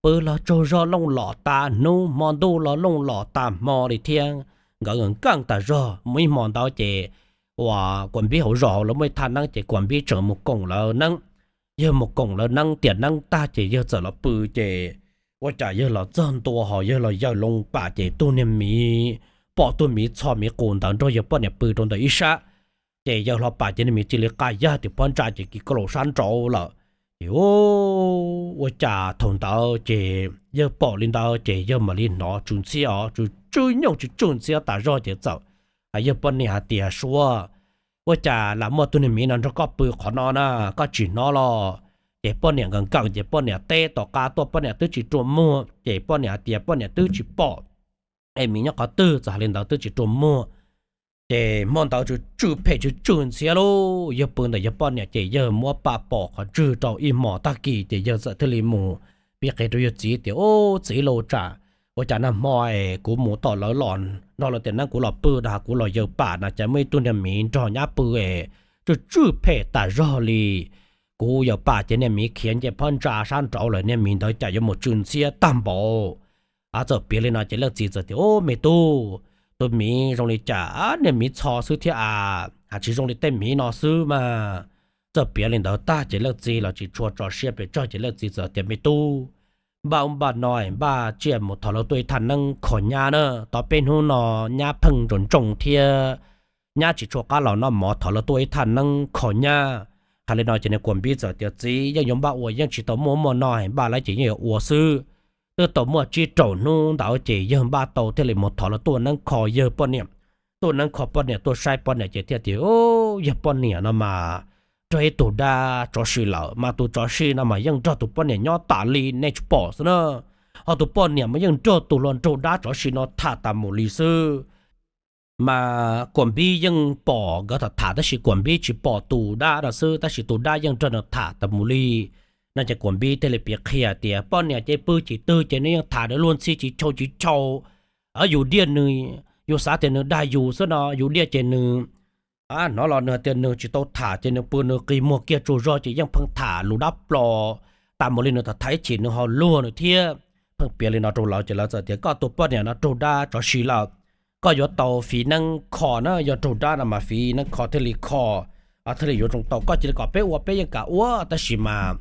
Pw los tsaug zog looj los tas hnub, hmo ntuj los looj los tas hmo li thiab. Nkawd nkees nkees tas zog mus ib hmo ntawd ces uas Kuam Npib hauv zos hauv lawv muaj ib thaj neeb ces Kuam Npib tseem mus koom lawv neeb. Yawg mus koom lawv neeb tiam neeb tag ces yawg txawm los pw ces ua cas yawg los txog ntua hos yawg los yaws loo pam ces tug niag miv pom tug miv txho miv qus ntawd nrog yawg poj niam pw rau ntawm ib sab. Ces yawg hlo pam ces niag miv cia li qa yag tim phab ntsa ces kis koj laus sab nraud lawm. Ces ua cas thaum ntawd ces yawg pom li ntawd ces yawg mam li hnov tsw ntxhiab os, tsw tsw nyooj tsw tsw ntxhiab tas zog ces txawm hais yawg poj niam hais tias, Suav, ua cas lam muaj tug niag miv no nrog koj pw qhov no na, koj tsis hnov los? Ces poj niam nkees nkees ces poj niam teb tom qab tuaj, poj niam twb tsis rua muag ces poj niam hais tias poj niam twb tsis pom es miv nyob qhov twg, txawm hais li ntawd twb tsis rua muag. Ces hmo ntawd tsw tsw phem tsw tsw ntxhiab lauj, yawg pw ntawm yawg poj niam ces yawg muab pam pom qhov ntswg rau ib hmos tag kis ces yawg txawm thiaj li mus piv qhia rau yawg txiv tias, Ub, txiv lauj, tsam ua cas nag hmo es kuv mus tom lawv los nrog lawv tiam neeb kuv los pw rau kuv los yaws pam na cas muaj ib tug niag miv nrog nyab pw es tsw tsw phem tas zog li. Kuv yaws pam ces niag miv khiav nce phab ntsa sab nraud lawm, niag miv ntawd cas yuav mus tsw ntxhiab tag npaum. Txawm piav li no ces leej txiv txawm tias, Ub, me tub, tus miv zoo li cas, niag miv txho xwb thiab a, ha tsis zoo li tej miv no xwb mas. Txawm piav li ntawd tag ces leej txiv los tsis tshua tso siab pes tsawg ces leej txiv txawm tias, Me tub, npaj ub npaj no, npaj tsiaj mus thov lawv tuaj ib thaj neeb kho nyab na, tau peb hnub no nyab pheej ntsoos ntsoos thiab nyab tsis tshua qab los noj mov, thov lawv tuaj ib thaj neeb kho nyab. Hais li no ces niag Kuam Npib txawm tias, Txiv, yeej yuav npaj ua, yeej tsis tau muaj muaj no, npaj lawm ces yeej yuav ua xwb. Twb tau muaj tsib rau hnub ntawd ces yawg npaj tau thiaj li mus thov lawv tuaj neeb kho yawg poj niam. Tuaj neeb kho poj niam, tuaj saib poj niam ces thiaj tias, Yawg poj niam no mas raug ib tug dab tsov si lawm, mas tus tsov si no mas yeej nrog tus poj niam nyob tas li nej tsis pom xwb na. Ho tus poj niam mas yeej nrog tus hluas nraug dab tsov si no tham tas mus li xwb. Mas Kuam Npib yeej pom nkawd tham tham tab sis Kuam Npib tsis pom tus dab no xwb, tab sis tus dab yeej nrog nws tham tas mus li. No ces Kuam Npib thiaj li piav qhia tias poj niam ces pw tsis twg ces nws yeej tham nws luag ntxhi tsis tshau tsis tshau. Yus diaj nws, yus xav tias nws dag yus xwb no, yus diaj ces nws hnov los nws hais tias nws tsis tau tham ces nws pw nws qi muag kiag tsaug zog ces yeej pheej tham lus dab plo tas mus li, nws tham tham ib chim nws ho luag nws thiab. Pheej piav li no rau lawv ces lawv txawm tias, Koj tus poj niam no raug dab tsov si lawm, koj yuav tau fiv neeb kho na, yog raug dab no mas fiv neeb kho thiaj li kho, thiaj li yuav zoo tau. Koj cia li kom peb ua peb yeej kam ua, tab sis mas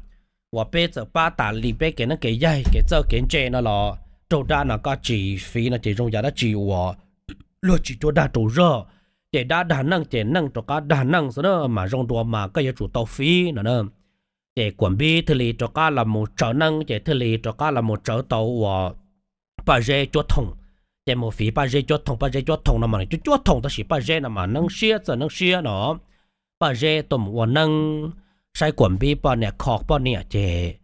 uas peb txawm pab tas li peb kev neeb kev yaig kev txawj kev ntse no los raug dab no koj tsis fiv no ces zoo yam dab tsi uas luag tsis cuab dag rau zog. Ces dab dag neeg ces neeg rov qab dag neeg xwb na, mas zoo dua mas koj yuav tsum tau fiv no na. Ces Kuam Npib thiaj li rov qab los mus tsawv neeb ces thiaj li rov qab los mus tsawv tau uas Paj Zeb Cuab Thoom. Ces mus fiv Paj Zeb Cuab Thoom, Paj Zeb Cuab Thoom no mas nws cuab cuab thoom tab sis Paj Zeb no mas neeb siab txawj neeb siab no. Paj Zeb tuaj mus ua neeb saib Kuam Npib poj niam kho poj niam ces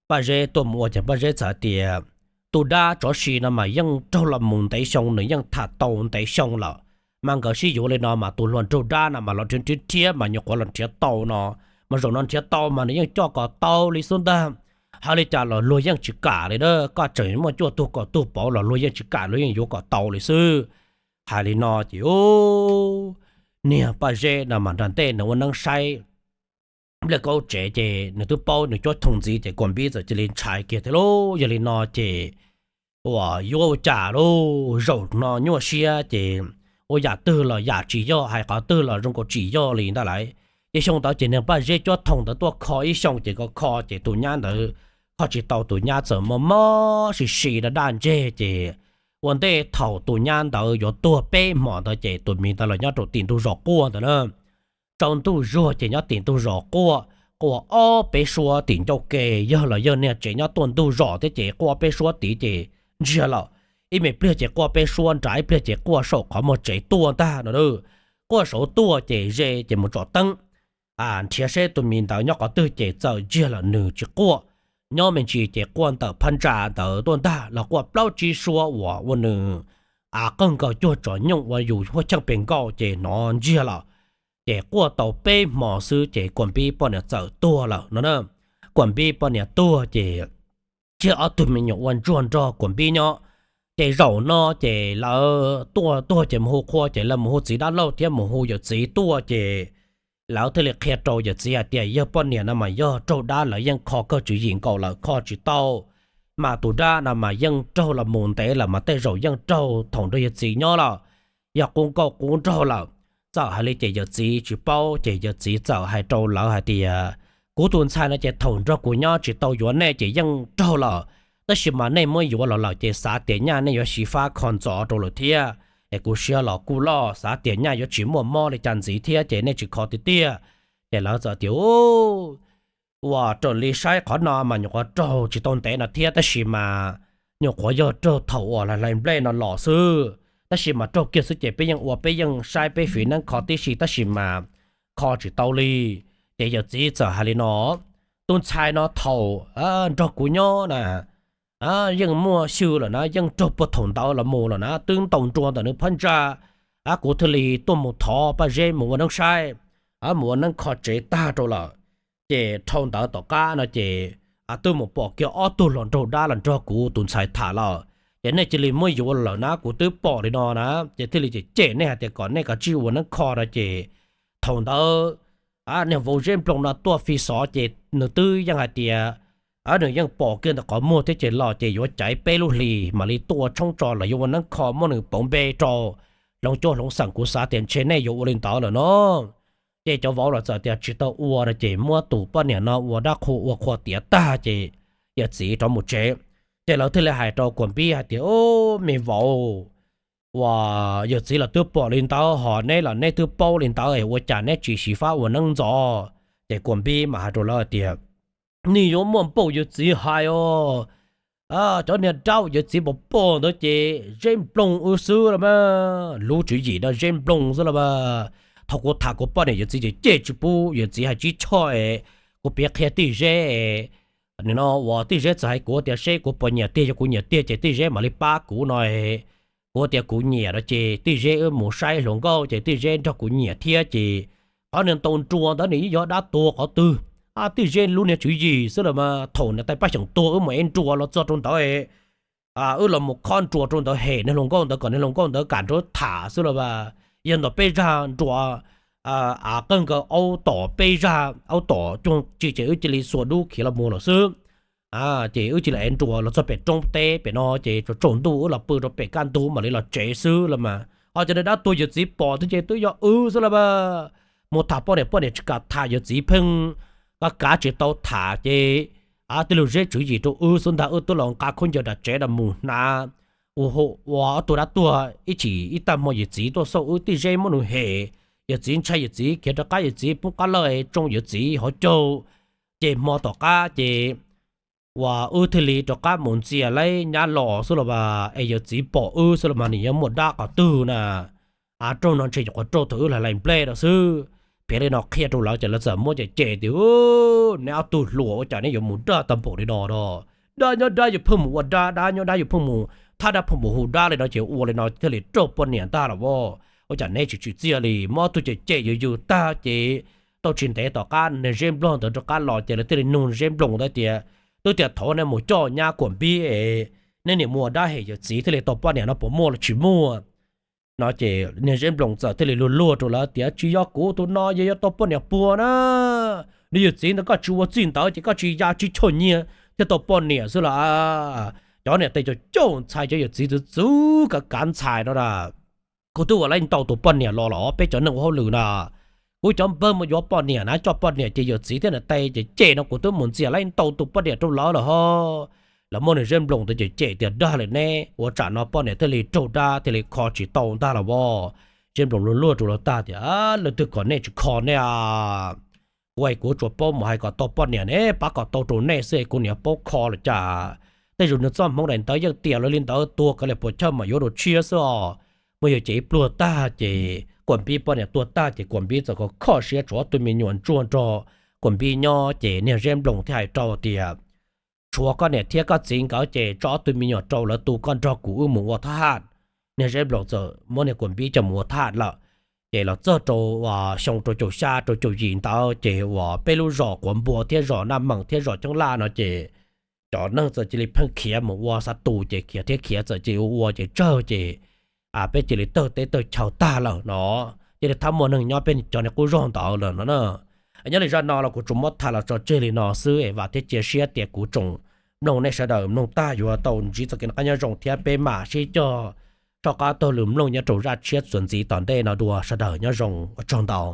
Paj Zeb tuaj mus ua ces Paj Zeb txawm tias, Tus dab tsov si no mas yeej raug los mus ntev xyoo, nws yeej tham tau ntev xyoo lawm. Mas nkawd sib yuav li no mas tus hluas nraug dab no mas los nrhiav nrhiav nrhiav mas nyuam qhuav los nrhiav tau no, mas zaum no nrhiav tau mas nws yeej coj kom tau li xwb ntag. Hais li cas los luag yeej tsis kam li na, koj tseem muaj cuaj tug kaum tug pauv los luag yeej tsis kam, luag yeej yuav kom tau li xwb. Hais li no ces niag Paj Zeb no mas nram ntej nws ua neeb saib nplej kaub tsev ces nws twb paub nws Cuab Thoom ntxiv ces Kuam Npib txawm cia li ntshai kiag thiab lauj. Yog li no ces uas yuav ua cas lauj, zaum no nyuaj siab ces ua yam twg los yam tsis yog, hais qhov twg los zoo nkaus tsis yog li ntag lauj. Ces xyoo ntawd ces niag Paj Zeb Cuab Thoom ntawd tuaj kho ib xyoo ces kho kho ces tus nyab ntawd kho tsis tau, tus nyab txawm mob mob si si daj daj ntseg ces ua ntej thaum tus nyab ntawd yuav tuag peb hmos ntawd ces tus miv ntawd los nyob rau tim ntug zos quaj ntawd na. Tsaus ntuj zuag ces nyob tim ntug zos quaj, quaj ob peb suab tim ncauj ke, yawg los yawg niag tsev nyob tuaj ntug zos thiab ces quaj peb suab tid ces ntsiag lawm. Ib me pliag ces quaj peb suab nrad, ib pliag ces quaj saum qhov muag tsev tuaj ntag no. Quaj saud tuaj ces ze ces mus tsom teeb nrhiav seb tus miv ntawd nyob qhov twg ces txawm ntsiag lawm nws tsis quaj. Nyob me ntsis ces quaj ntawm phab ntsa ntawd tuaj ntag, los quaj plaub tsib suab uas ua nws av qawg nkaus cuag tsom nyooj ua yus huab cheej pes nkaus ces hnov ntsiag lawm. Ces quaj tau peb hmos xwb ces Kuam Npib poj niam txawm tuag lawm no na. Kuam Npib poj niam tuag ces tseg ob tug me nyuam ua ntsuag nrog Kuam Npib nyob. Ces zaum no ces lawv tuaj tuag ces mus hu qhua ces lawv mus hu txiv dab laug thiab mus hu yawm txiv tuaj ces lawv thiaj li qhia rau yawm txiv hais tias yawg poj niam no mas yog raug dab, lawv yeej kho kawg tswv yim nkaus lawm kho tsis tau. Mas tus dab no mas yeej raug los mus ntev lawm mas tej zaum yeej raug thaum nrog yawg txiv nyob lawm, yog qub nkauj qub nraug lawm. Txawm hais li ces yawm txiv tsis paub ces yawm txiv txawm hais rau lawv hais tias, Kuv tus ntxhais no ces thaum nrog kuv nyob tsis tau yuav nej ces yeej raug lawm, tab sis mas nej muab yuav los lawm ces xav tias nyaj nej yuav xyiv fab kho ntxov rau lawm thiab, es kuv siab los kuj loj, xav tias nyaj yuav tsis muaj mob li cas ntxiv thiab ces nej tsis kho tiag tiag. Ces lawv txawm tias, Uas raws li saib qhov no mas nyuam qhuav raug tsis tau ntev no thiab, tab sis mas nyuam qhuav yog raug thaum uas hlais nplej no los xwb, tab sis mas raug kiag xwb ces peb yeej ua peb yeej saib peb fiv neeb kho tib si tab sis mas kho tsis tau li. Ces yawm txiv txawm hais li no, Tus ntxhais no thaum nrog kuv nyob na, yeej muaj xyw lawm na, yeej raug puag thaum ntawd los mus lawm na, twb ntaus nruas ntawm nws phab ntsa, kuv thiaj li tuaj mus thov Paj Zeb mus ua neeb saib, mus ua neeb kho tsev tag rau lawm. Ces dhau ntawd tom qab no ces twb mus pom kiag ob tug hluas nraug dab los nrog kuv tus ntxhais tham lawm, ces nej cia li muab yuav lawm na, kuv twb pom li no na. Ces thiaj li cem cem nej hais tias kom nej kav tsij ua neeb kho no ces thaum ntawd niag vauv Zeb Nploos no tuaj fi xov ces nws twb yeej hais tias nws yeej pom kiag ntawm qhov muag thiab ces los ces yuav caiv peb lub hlis mam li tuaj ua tshoob tso, los yuav ua neeb kho muab nws pauv npe rau hloov cuab hloov xeem, kuv xav tias ntshe nej yuav ua li ntawd lawm no. Ces cov vauv los txawm tias tsis tau ua no ces muab tus poj niam no ua dab qhua ua qhua tiav tag ces yawm txiv rov mus tsev. Ces lawv thiaj li hais rau Kuam Npib hais tias, Ub, me vauv, uas yawm txiv los twb pom li ntawd hos neb los neb twb paub li ntawd, ua cas neb tsis xyiv fab ua neeb ntxov? Ces Kuam Npib mas hais rau lawv hais tias, Nws yuav muaj npaum yawm txiv hais os. Cov niag dab yawm txiv pom pom ntawd ces Zeb Nploos wb xwb los mas, lub tswv yim no Zeb Nploos xwb los mas. Thaum kuv tham kuv poj niam yawm txiv ces cem tsis pub, yawm txiv hais tsib choj es kuv piav qhia Tij Zeb, nim no uas Tij Zeb txawm hais kuv tias seb kuv puas nyiam tiag, yog kuv nyiam tiag ces Tij Zeb mam li pab kuv no. Kuv tias kuv nyiam no ces Tij Zeb wb mus saib hluas nkauj ces Tij Zeb nrog kuv nyiam thiab ces qhov nws ntaus nruas ntawd nws yeej yog dab tuag qhov twg. Tij Zeb lub niag tswv yim xwb los mas, thaum niam tais Paj Xyoom tuag wb mus ev nruas los txog rau ntawd, wb los mus khob nruas rau ntawd hem niag hluas nkauj ntawd kom niag hluas nkauj ntawd kam nrog wb tham xwb los mas. Yog ntawm peb zaj nruas av qawg nkaus aub tom peb zaj aub tom cuag tsis ces wb cia li xuas dub khiav los mus lawm xwb. Ces wb cia li ev nruas los txog pem roob teb pem no ces tsaus ntuj wb los pw rau pem kaj ntug mam li los tsev xwb los mas. Ho cov niag dab tuag yawm txiv pom thiab ces twb yog wb xwb los mas. Mus tham poj niam poj niam tsis kam tham yawm txiv pheej kav kav tsis tau tham ces tij laug Zeb tswv yim rau wb xwb ntag, wb twb los nqa khaub ncaws nram tsev los mus hnav ua hu ua ob tug dab tuag ib chim ib tag hmo yawm txiv tuaj xauj wb, Tij Zeb muab nws hem, yawm txiv ntshai yawm txiv khiav rov qab yawm txiv poob qab lawj tsoo yawm txiv hauv caug. Ces hmo tom qab ces uas wb thiaj li rov qab mus ntxias laib nyab los xwb los mas, es yawm txiv pom wb xwb los mas nws yuav muaj dab qhov twg na. Raug no ntshe nyuam qhuav raug thaum wb hlais nplej rau xwb. Piav li no qhia rau lawv ces lawv txawm muab cem cem tias, Neb ob tug hluas ua cas neb yuav mus dag tag npaum li no no? Dab nyob dab yuav pheej mus ua dab, dab nyob dab yuav pheej mus thab dab pheej mus hu dab li no ces ua li no thiaj li raug poj niam ntag los as. Ua cas neb tsis tsim txiaj li? Muab ob tug cem cem yws yws tag ces tau tsis ntev tom qab niag Zeb Nploos ntawd rov qab los ces lawv thiaj li nug Zeb Nploos ntawd tias, Twb tias thov neb mus coj nyab Kuam Npib es neb niam mus ua dab hem yawm txiv thiaj li tau poj niam no puas muaj los tsis muaj? No ces niag Zeb Nploos txawm thiaj li luag luag rau lawv tias, Tsis yog kuv tus no, yog yog tau poj niam puag na. Nws yawm txiv ntawd koj tsis ua txij ntawd ces koj tsis ya tsib caug nyiaj thiaj tau poj niam xwb los. Cov niam tais cov caum ntxhais cov yawm txiv txwv txwv kav kav ntxhais no na. Kuv twb ua laib ntau tus poj niam los los peb cov neeg ua hauj lwm na. Kuv cov npawg mus yuav poj niam na, coj poj niam ces yawm txiv thiab niam tais ces cem no kuv twb mus ntxias laib ntau tus poj niam rau lawv lawm ho. Lawv muab niag Zeb Nploos ntawd cem cem tias, Dag li neb ua tsam no poj niam thiaj li raug dab thiaj li kho tsis tau ntag los as. Zeb Nploos luag luag rau lawv tag tias, Leej twg kom nej tsis kho nej a? Kuv es kuv tsuas paub mus hais kom tau poj niam ne, pab kom tau rau nej xwb es kuv niam paub kho los cas. Tej zaum nws txoj hmoov daim ntawd yeej tiam lawv li ntawd, tuag kav liam puas chawj mam yuav dua tshiab xwb os. Muaj yawg ces ib pluag tag ces Kuam Npib poj niam tuag tag ces Kuam Npib txawm kho kho siab tshuav ob tug me nyuam ntsuag nrog Kuam Npib nyob ces niag Zeb Nploos thiaj hais rau tias, Tshuav koj niam thiab koj txiv nkawd ces tso ob tug me nyuam rau lawv tu, koj nrog kuv wb mus ua thab ham. Niag Zeb Nploos txawm muab niag Kuam Npib coj mus ua thab ham lawm. Ces los txog rau xyoo rau caum xya rau caum yim ntawd ces uas peb lub zos Quav Npua thiab zos Naj Meem thiab zos Coob Laj no ces cov neeg txawm cia li pheej khiav mus ua xav tus ces khiav thiab khiav txawm cia li ua ua ces tsawg ces peb cia li tawg teb tawg chaw tag lawm no. Cia li thab muaj neeg nyob peb cov niag qub zog ntawd lawm no na. Nyob li zaj no los kuv tsuas muab tham los tso tseg li no xwb es vam thiab cia siab tias kuv tsoom mloog nej sawv daws mloog tag yuav tau ntsib txoj kev noj qab nyob zoo thiab peb mam sib cog soj qab taug lw mloog nyob rau zaj tshiab txuas ntxiv tom ntej no dua. Sawv daws nyob zoo, ua tsaug ntau.